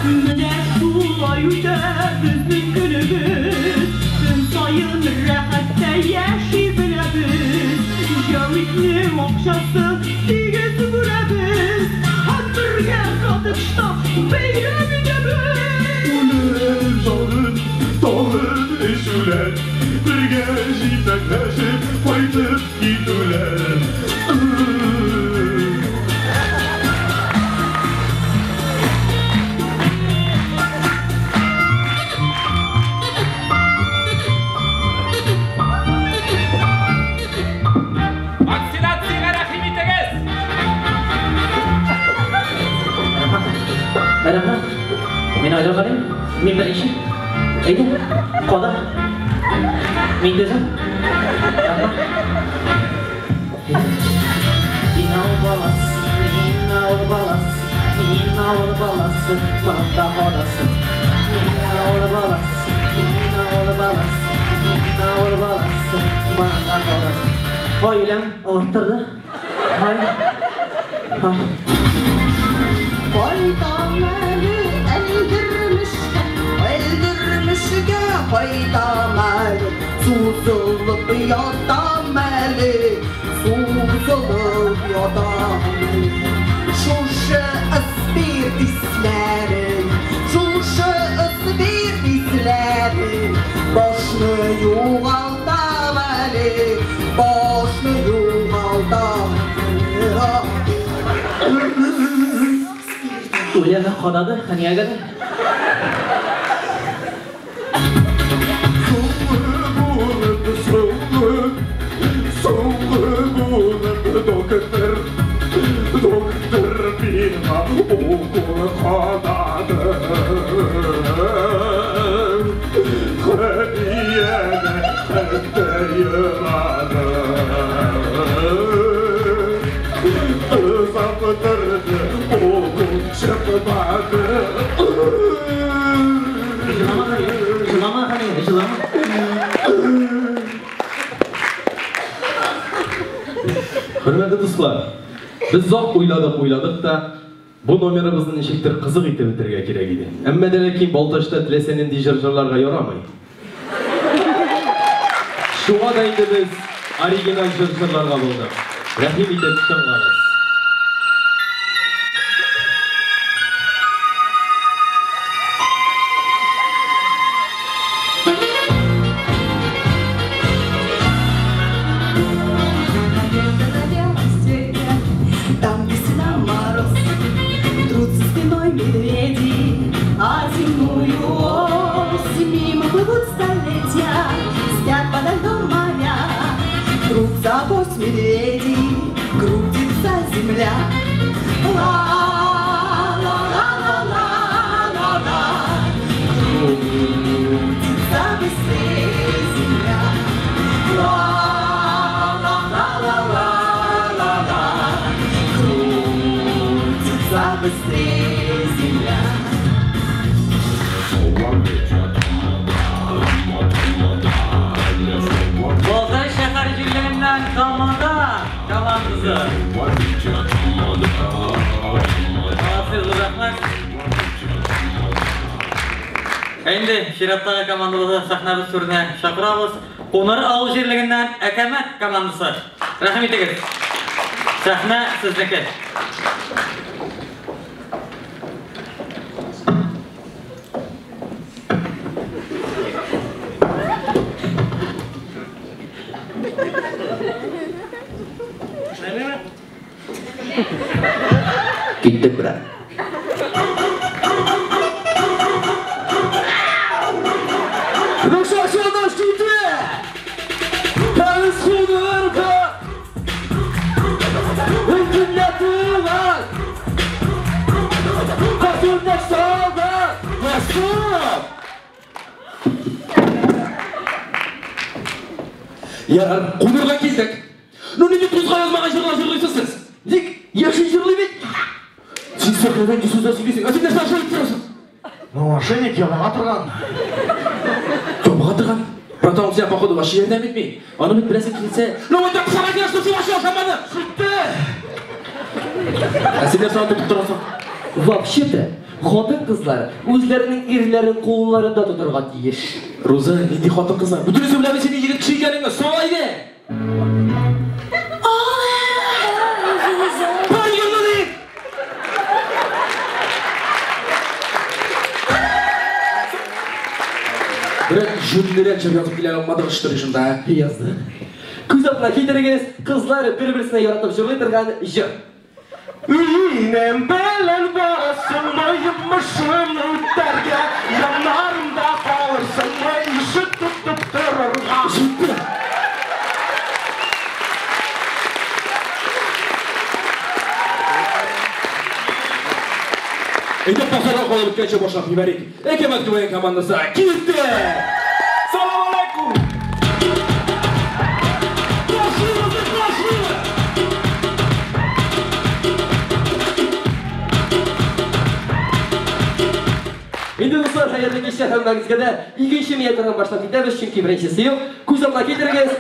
Менә шулай үтә безнең көнебез, көн саен рәхәттә яши беләбез. Җавитнең акчасын тигез бүләбез, һәм бергә коттеджта бәйрәм итәбез. Үлем җанын тагын эчүләр, бергә җитәкләшеп кайтып китүләр. Вакцинациягә рәхим итегез! Рәхмәт. Мин Айдар Галим. Мин беренче. Әйдә, када. Мин төзем. Рәхмәт. Мин авыл баласы, мин авыл баласы, мин авыл баласы, монда каласы. Мин авыл баласы, мин авыл баласы, мин авыл баласы, монда каласы. Ай, үләм, авырттырды. Ай. Ай. Кайтам әле Әлдермешкә, Әлдермешкә кайтам әле, сузылып ятам әле, сузылып ятам әле. Шушы ыспирт исләрен, шушы ыспирт исләрен, башны югалтам әле, башны югалтам әле. Үләме кадады, Хәниягә дә. Соңгы булып доктор, доктор миңа укол кадады. Хәния дә хәтта елады. Озаттырды, укол чыкмады. Җылама, Хәния, җылама, Хәния, җылама. Хөрмәтле дуслар, без озак уйладык, уйладык та, бу номерыбызны ничектер кызык итеп бетерергә кирәк иде. Әмма дә ләкин Балтачта теләсә нинди җыр җырларга ярамый. Шуңа да инде без оригиналь җыр җырларга булдык. Рәхим итеп тыңлагыз. Где-то на белом свете, там, где всегда мороз, трутся спиной медведи, а земную ось мимо плывут столетия, спят подо льдом моря, трутся ось медведи, крутится земля. Ла-ла-ла-ла-ла-ла-ла, крутится быстрее земля. Ла-ла-ла-ла-ла-ла-ла, крутится быстрее земля. Балтач шәһәр җирлегеннән команда командасы. Молодцы, зур рәхмәт. Инде чираттагы командабызны сәхнәбез түренә чакырабыз. Куныр авыл җирлегеннән Әкәмәт командасы. Рәхим итегез. Сәхнә сезнеке. Киттек, брат. Ну что, ждите? Без худырга, Көнләтүгә. Ярар, кунырга килдек. Ну, нинди тузга язмаган җырлар җырлыйсыз сез? Ник яши җырлый бит. Син сәхнәдән ни сүзләр сөйлисең? Ә син нәрсә ашап торасың? Ну, ошейник ябыга торган. Ябыга торган? Братан, ул сиңа походу вообще ярдәм итми. Аны бит беләсең килсә. Ну, вот так сага что син вообще ашамадың? Җитте! Ә син нәрсә тотып торасың? Вообще-то, хатын-кызлар үзләренең ирләрен кулларында тотарга тиеш. Роза, нинди хатын-кызлар? Бөтенесе белә бит синең егет кеше икәнеңне. Сал әйдә! Бар юлны дип! Берәр җүнлерәк җыр язып килә алмадык эштер шунда. Язды. Күз алдына китерегез, кызлар бер-берсенә яратып җырлый торган җыр. Минем белән барасыңмы, йомышымны үтәргә, яннарымда калырсыңмы, ишек тотып торырга. Җитте! Әйдә базарга калып беткәнче башлап җибәрик. Әкәмәт КВН командасы китте! Салам алейкум! Башлыйбыз, башлыйбыз! Инде дуслар, хәерле кичә һәммәгезгә дә. Икенче миниатюрадан башлап китәбез, чөнки беренчесе юк. Күз алдына китерегез.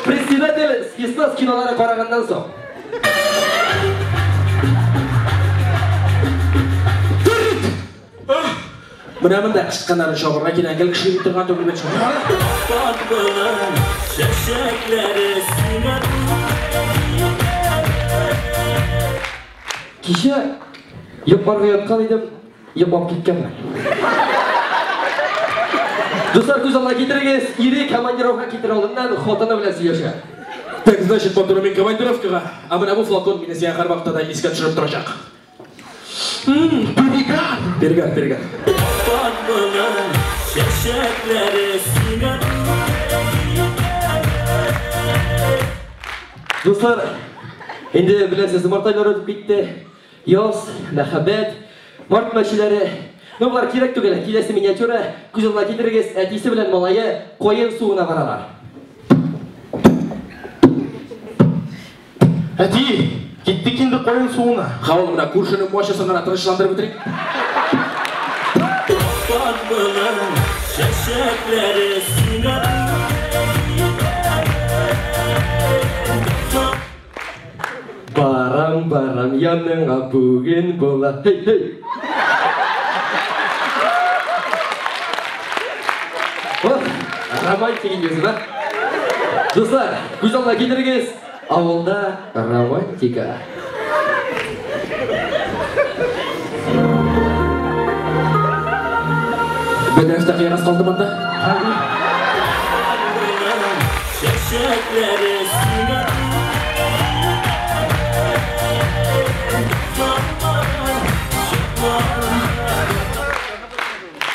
Председатель спецназ кинолары караганнан соң. Менә монда кычканнарын чабырга килгән гел кеше торган түгел бит шул. Кичә йокларга яткан идем, йоклап киткәнмен. Дуслар, күз алдына китерегез, ире командировка китер алдыннан хатыны белән сөйләшә. Так, значит, матурым, мин командировкага, ә менә бу флакон мине сиңа һәрвакытта да искә төшереп торачак. Перегар! Перегар, перегар. Дуслар, инде беләсез, март айлары үтеп китте. Яз, мәхәббәт, март мәчеләре. Ну, болар кирәк түгел. Киләсе миниатюра, күз алдына китерегез, әтисе белән малае каен суына баралар. Әти, киттек инде каен суына. Ха, улым, менә күршенең машинасын гына тынычландырып бетерик. Барам, барам, яныңа бүген була. Хей, хей. Ох, романтик инде, да? Дуслар, күз алдына китерегез, авылда романтика. Бәдрәфтә кыягаз калды монда.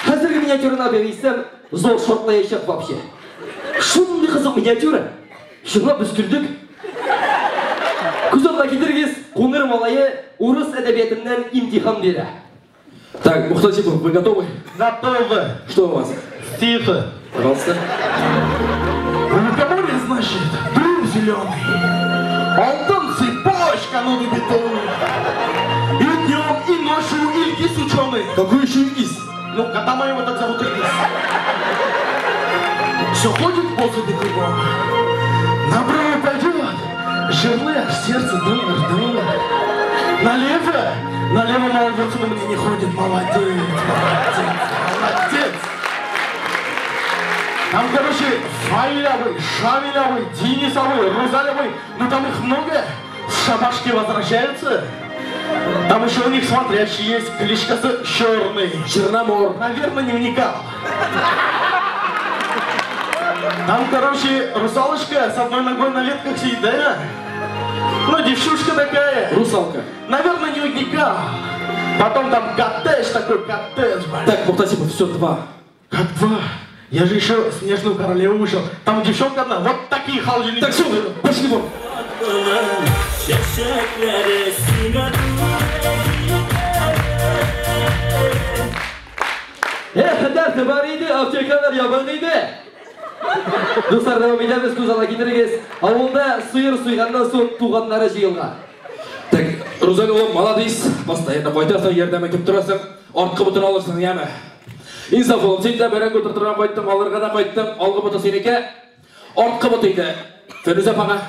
Хәзерге миниатюраны бирсәм, зор шартлаячак вообще. Шундый кызык миниатюра. Чынлап без көлдек. Күз алдына китерегез, куныр малае урыс әдәбиятыннан имтихан бирә. Так, Мухтасипов, вы готовы? Готовы. Что у вас? Стихи. Пожалуйста. Лукоморье, значит, дым зеленый. Алтын цепочка, ну бетон. И днем, и ночью Ильгиз ученый. Какой еще Ильгиз? Ну, кота моего так зовут Ильгиз. Все ходит после кругом. Направо пойдет, жерлы аж сердце дымер, дымер. Налево, налево молодец, на мне не ходит. Молодец, молодец, молодец. Там, короче, Фаилявый, Шамилявый, Денисовый, Рузалевый, ну там их много, с шабашки возвращаются. Там еще у них смотрящий есть, кличка Черный. Черномор. Наверное, не вникал. Там, короче, русалочка с одной ногой на ветках сидит, да? Ну, девчушка такая. Русалка. Наверное, не вникал. Потом там коттедж такой, коттедж. Блин. Так, Мухтасипов, все, два. Как два? Я же еще Снежную королеву вышел. Там девчонка одна, вот такие холодильники. Так, все, пошли вон. Эх, дәрте бар иде, аптекалар ябык иде. Дуслар, дәвам итәбез, күз алга китерегез. Авылда сыер суйганнан соң туганнары җыелган. Так, Рузаль улым, молодец. Постоянно кайтасың, ярдәм итеп торасың. Арткы ботын алырсың, яме. Инсаф улым, син дә бәрәңге утыртырга кайттың, алырга да кайттың. Алгы боты синеке, арткы боты инде. Фәнүзә апаңа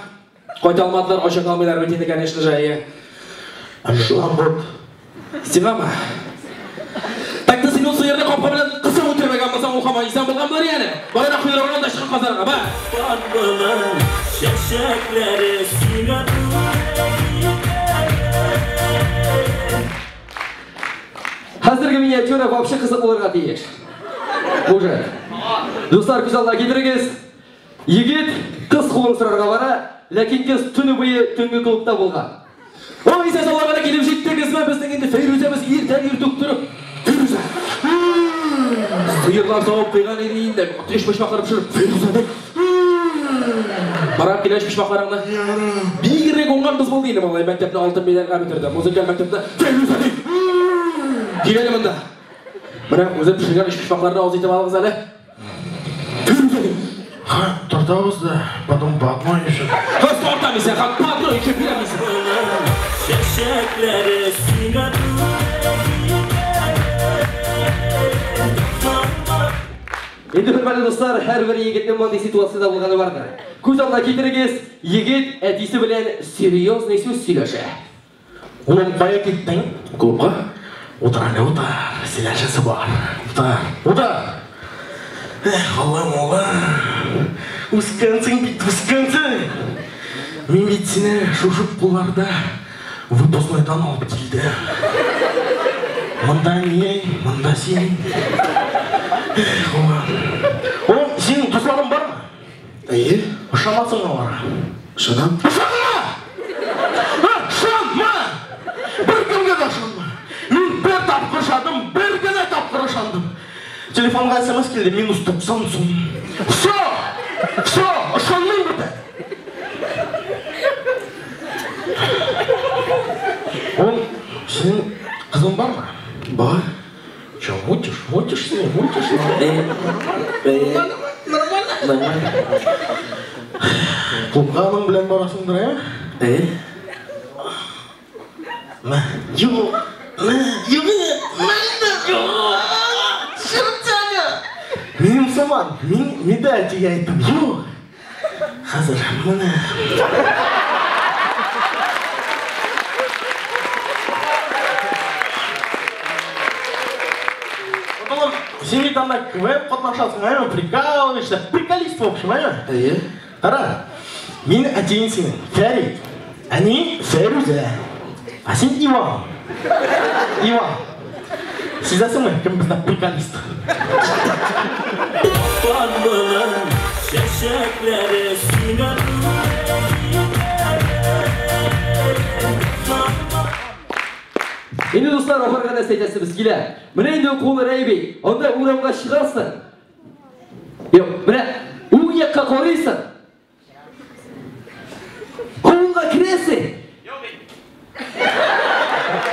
кайта алмадылар, ача алмыйлар бит инде, конечно же, әйе. Шулай бот. Сиңамы? Так та син ул сыерны капка белән кысып үтермәгән булсаң, ул һаман исән булган булыр яне. Барына койрыгыннан да чыгып казарга, ба. Памбаның чәчәкләре сиңа Хәзерге миниатюра вообще кызык булырга тиеш. Уже. Дуслар, күз алдына китерегез. Егет кыз кулын сорарга бара, ләкин кыз төне буе төнге клубта булган. Ой, исән сауларга да килеп җиттегезме? Безнең инде Фәйрүзәбез иртән иртүк торып, Фәйрүзә. Сыерлар савып куйган иде инде. Өчпочмаклар пешереп, Фәйрүзә дип. Карап килә өчпочмакларыңны. Бигрәк уңган кыз булды инде малай. Мәктәпне алтын медальгә бетерде. Музыкаль мәктәптә Фәйрүзә дип. Кил әле монда. Менә үзе пешергән өчпочмакларны авыз итеп алыгыз әле. Фәйрүзә дип. Ха, тартабыз да, потом по одной еще. Кыз тарта мисә, ха, по одной еще бирә мисә. Чәчәкләре сиңа Инде, хөрмәтле дуслар, һәрбер егетнең мондый ситуациядә булганы бардыр. Күз алдына китерегез, егет әтисе белән серьезный сүз сөйләшә. Улым, кая киттең? Клубка. Утыр әле, утыр. Сөйләшәсе бар. Утыр, утыр. Эх, улым, улым. Үскәнсең бит, үскәнсең. Мин бит сине шушы кулларда выпускнойдан алып килдем. Монда әниең, монда син. Эх, улым. Улым, синең дусларың бармы? Әйе. Ышанасыңмы аларга? Ышанам. Ышанма! Ышанма! Беркемгә дә ышанма. Мин бер тапкыр ышандым, бер генә тапкыр ышандым. Телефонга смс килде, минус 90 сум. Все! Все! Ышанмыйм бүтән. Улым, синең кызың бармы? Бар. Че, мутишь? Мутишь с ней? Мутишь? Нормально, нормально. Клубка аның белән барасыңдыр, ә? Әйе. Мә, юк. Мә, юк. Мә, юк. Чертяга! Мин мусульман, мин медаль әтигә әйттем. Юк. Хәзер менә. Улым, син бит анда КВН катнашасың, әйме? Прикалываешься. Приколист, в общем, әйме? Әйе. Кара, мин әтиең синең, Фәрит. Әниең Фәрүзә. Ә син Иван. Иван. Сизәсеңме, кем бездә приколист? Памбаның чәчәкләре сиңа Инде, дуслар, ахырга нәрсә әйтәсебез килә. Менә инде укуын рәй бит. Анда урамга чыгасың. Юк, менә уң якка карыйсың. Авылга керәсең.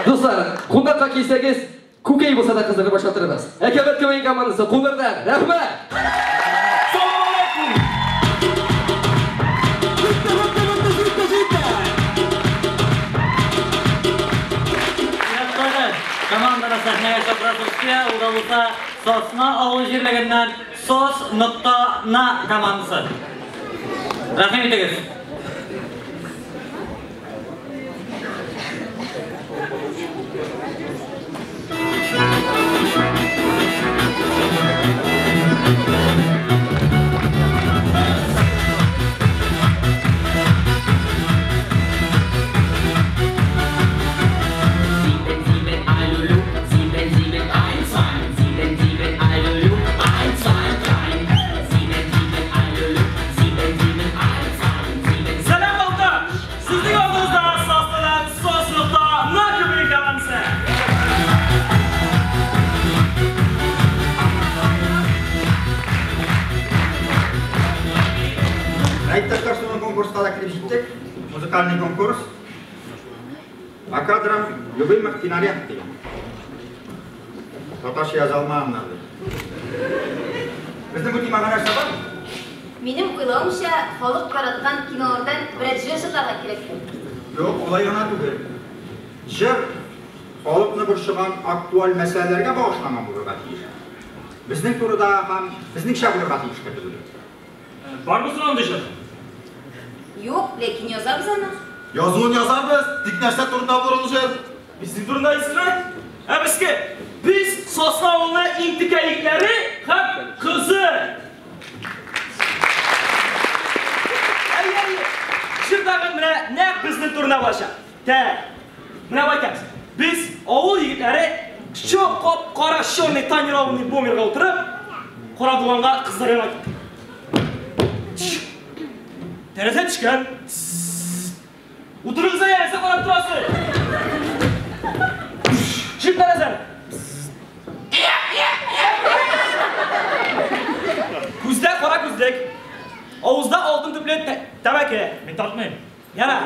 Дуслар, кунакка килсәгез, күкәй булса да кыздырып ашатырбыз. Әкәмәт КВН командасы Кунырдан. Рәхмәт! Салам алейкум! Чираттагы команданы сәхнәгә чакырасыбыз килә. Ул да булса Сосна авыл җирлегеннән Сос нокта на командасы. Рәхим итегез. Sieben, sieben, Alulu, sieben, sieben, eins, zwei, sieben, sieben, Alulu, eins, zwei, drei, sieben, sieben, Alulu, sieben, sieben, eins, zwei, sieben. Сәлам, Балтач! Сезнең алдыгызда Соснадан Сос нокта на КВН командасы. Әйттек, шуның конкурска да килеп җиттек. Музыкальный конкурс. По кадрам любимых кинолент дигән. Татарча яза алмаган ди. Безнең бу темага нәрсә бар? Минем уйлавымча, халык яраткан кинолардан берәр җыр җырларга кирәк. Юк, алай гына түгел. Җыр халыкны борчыган актуаль мәсьәләләргә багышланган булырга тиеш. Безнең турыда һәм безнеңчә булырга тиеш дип уйлыйм. Бармы соң андый җыр? Юк, ләкин язабыз аны. Язуын язарбыз, тик нәрсә турында булыр ул җыр? Безнең турында дисезме? Ә безгә без Сосна авылының иң текә егетләре һәм кызы. Әйе, әйе. Җыр тагын менә нәкъ безнең турында булачак. Тәк. Менә бу әйтәбез. Без авыл егетләре чо кап-кара черный тонированный бомберга утырып, Карадуганга кызлар янына киттек. Тәрәзә төшкән. Утырыгыз әле, нәрсә карап торасыз? Чик тәрәзәне. Күздә кара күзлек. Авызда алтын төпле тәмәке. Мин тартмыйм. Яра.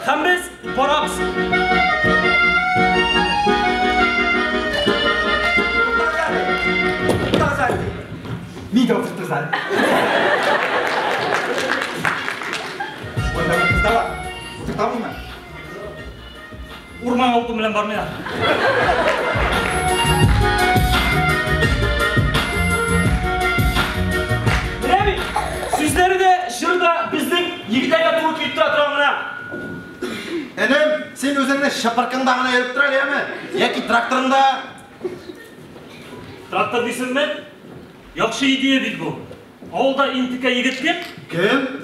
Һәм без барабыз. Ни дә утырттыгыз әле? Монда бер кыз да бар. Утыртабызмы? Урман алтын белән бармыйлар. Менә бит, сүзләре дә, җыры да безнең егетләргә туры килеп тора тора менә. Энем, син үзеңне шыпыркыңда гына йөреп тор әле, яме? Яки тракторыңда. Трактор дисеңме? Яхшы идея бит бу. Авылда иң текә егет кем? Кем?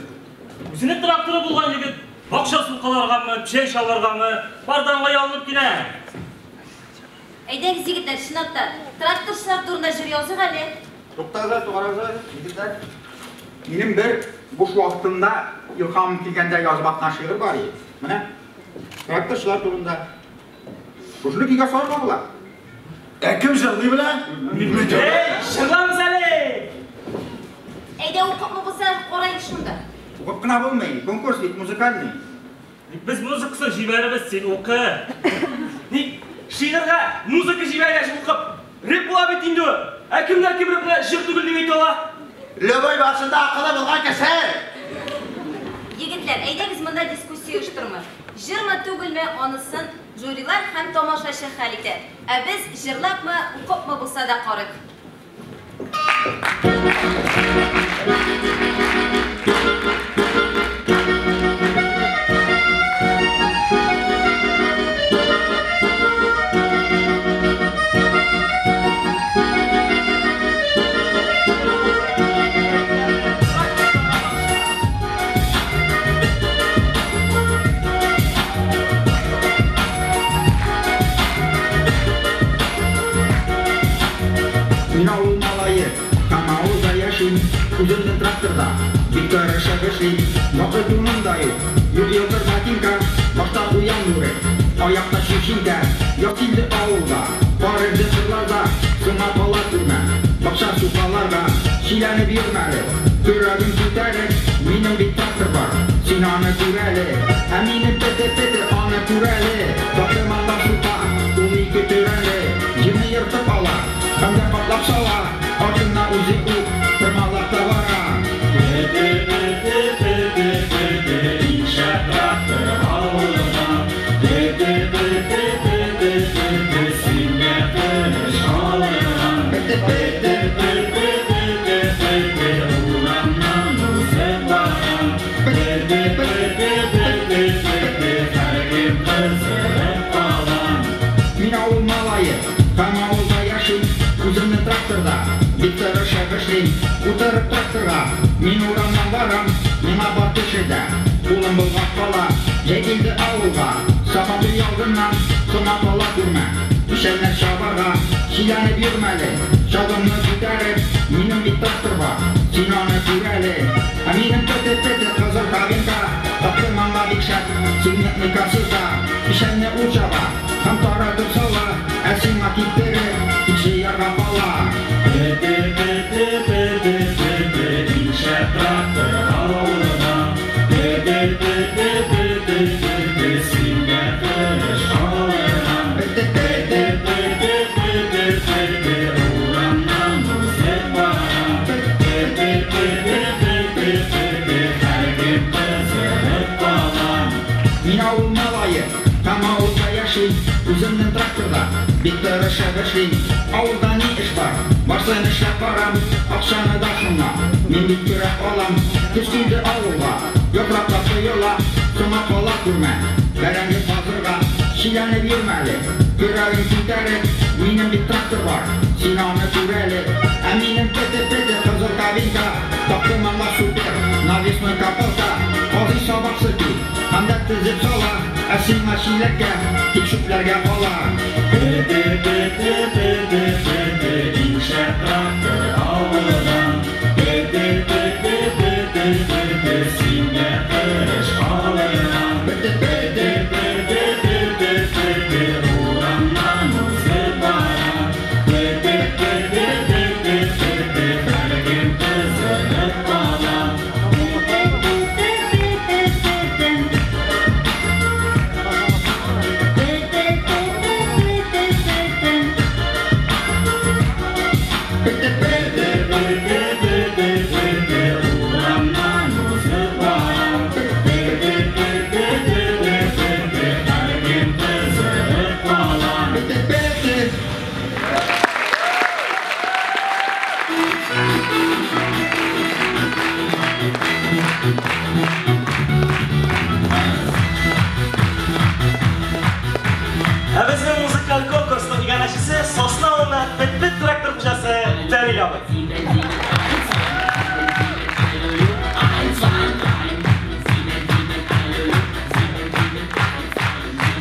Үзенең тракторы булган егет. Бакча сукаларгамы, печән чабаргамы, барданга ялынып килә. Әйдәгез, егетләр, чынлап та, тракторчылар турында җыр языйк әле. Туктагыз әле, тугарагыз әле, егетләр. Минем бер буш вакытымда илһамым килгәндә язып аткан шигырь бар иде. Менә тракторчылар турында. Шушыны көйгә салырга була. Ә кем җырлый белә? Эй, җырламыз әле! Әйдә, укыпмы булса, карыйк шунда. Укып кына булмый, конкурс бит музыкальный. Без музыкасын җибәрәбез, син укы. Ник шигырьгә музыка җибәргәч укып, рэп була бит инде ул. Ә кемнәр кем рэпны җыр түгел дип әйтә ала? Любой башында акылы булган кеше! Егетләр, әйдәгез монда дискуссия оештырмыйк. Җырмы түгелме, анысын жюрилар һәм тамашачы хәл итә. Ә без җырлапмы, укыпмы булса да карыйк. Мин авыл малае, һәм авылда яшим. Үземнең тракторда бик тырышып эшлим. Вакыт юлым да юк, юк елтыр ботинка, башта куям бүрек, аякта чүчинкә. Яз килде авылга, кар эрде кырларда, соңга кала күрмә, бакча сукаларга. Чиләнеп йөрмә әле, көрәгем күтәреп, минем бит трактор бар, син аны күр әле. Ә минем пете-пете аны күр әле. Таптым анда сука, 12 төрәнле, җирне ертып ала, һәм дә каплап сала, артыннан үзе үк тырмалап та бара. Пете-пете-пете-пете, иншә трактор авылына. Пете-пете-пете-пете, син дә тырыш алырга. Пете-пете-пете-пете, урамнан узып барам. Пете-пете-пете-пете, һәркем кызыгып кала. Мин авыл малае, һәм авылда яшим. Үземнең тракторда бик тырышып эшлим. Утырып тракторга, мин урамнан барам. Миңа бар кеше дә кулым болгап кала. Җәй килде авылга, Сабантуй алдыннан, соңга кала күрмә, печәннәр чабарга. Чиләнеп йөрмә әле, чалгымны күтәреп, минем бит трактор бар, син аны күр әле. Ә минем пете-пете кызыл кабинка, таптым аңа бик шәп, синекне косилка. Печәнне ул чаба, һәм таратып сала, ә сиңа киптереп, тик җыярга кала. Пете-пете-пете-пете, иншә трактор авылына. Пете-пете-пете-пете, син дә тырыш алырга. Пете-пете-пете-пете, урамнан Үземнең тракторда бик тырышып эшлим. Авылда ни эш бар, барсын эшләп барам. Акчаны да шуңа мин бит көрәп алам. Көз килде авылга, яфраклар коела. Соңа кала күрмә, бәрәңге казырга. Чиләнеп йөрмә әле, көрәген күтәреп. Минем бит трактор бар, син аны күр әле. Ә минем пете-пете кызыл кабинка. Таптым аңа супер навесной копалка. Казый сабак селки һәм дә тезеп сала. Ә сиңа чиләккә тик чүпләргә кала. Пете-пете-пете-пете, иң шәп трактор авылдан. Пете-пете-пете-пете, син дә тырыш алырга. Пете-пете-пете-пете, урамнан узып бара. Пете-пете-пете-пете, һәркем кызыгып кала. Пете-пете-пете-пете, урамнан узып бара. Пете-пете-пете-пете, һәркем кызыгып кала. Пете-пете. Ә безнең музыкаль конкурсның иганәчесе Сосна авылына Пет-пет трактор хуҗасы Фәрил абый.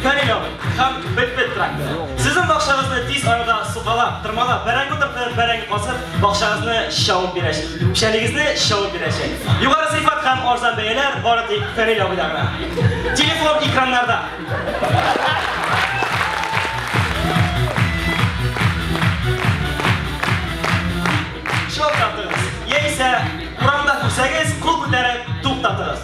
Фәрил абый һәм Пет-пет тракторы. Сезнең бакчагызны тиз арада сукалап, тырмалап, бәрәңге утыртып, бәрәңге казып, бакчагызны чабып бирәчәк. Печәнегезне чабып бирәчәк. Югары сыйфат һәм арзан бәяләр бары тик Фәрил абыйда гына. Телефон экраннарда. Шалтыратыгыз. Яисә урамда күрсәгез, кул күтәреп туктатыгыз.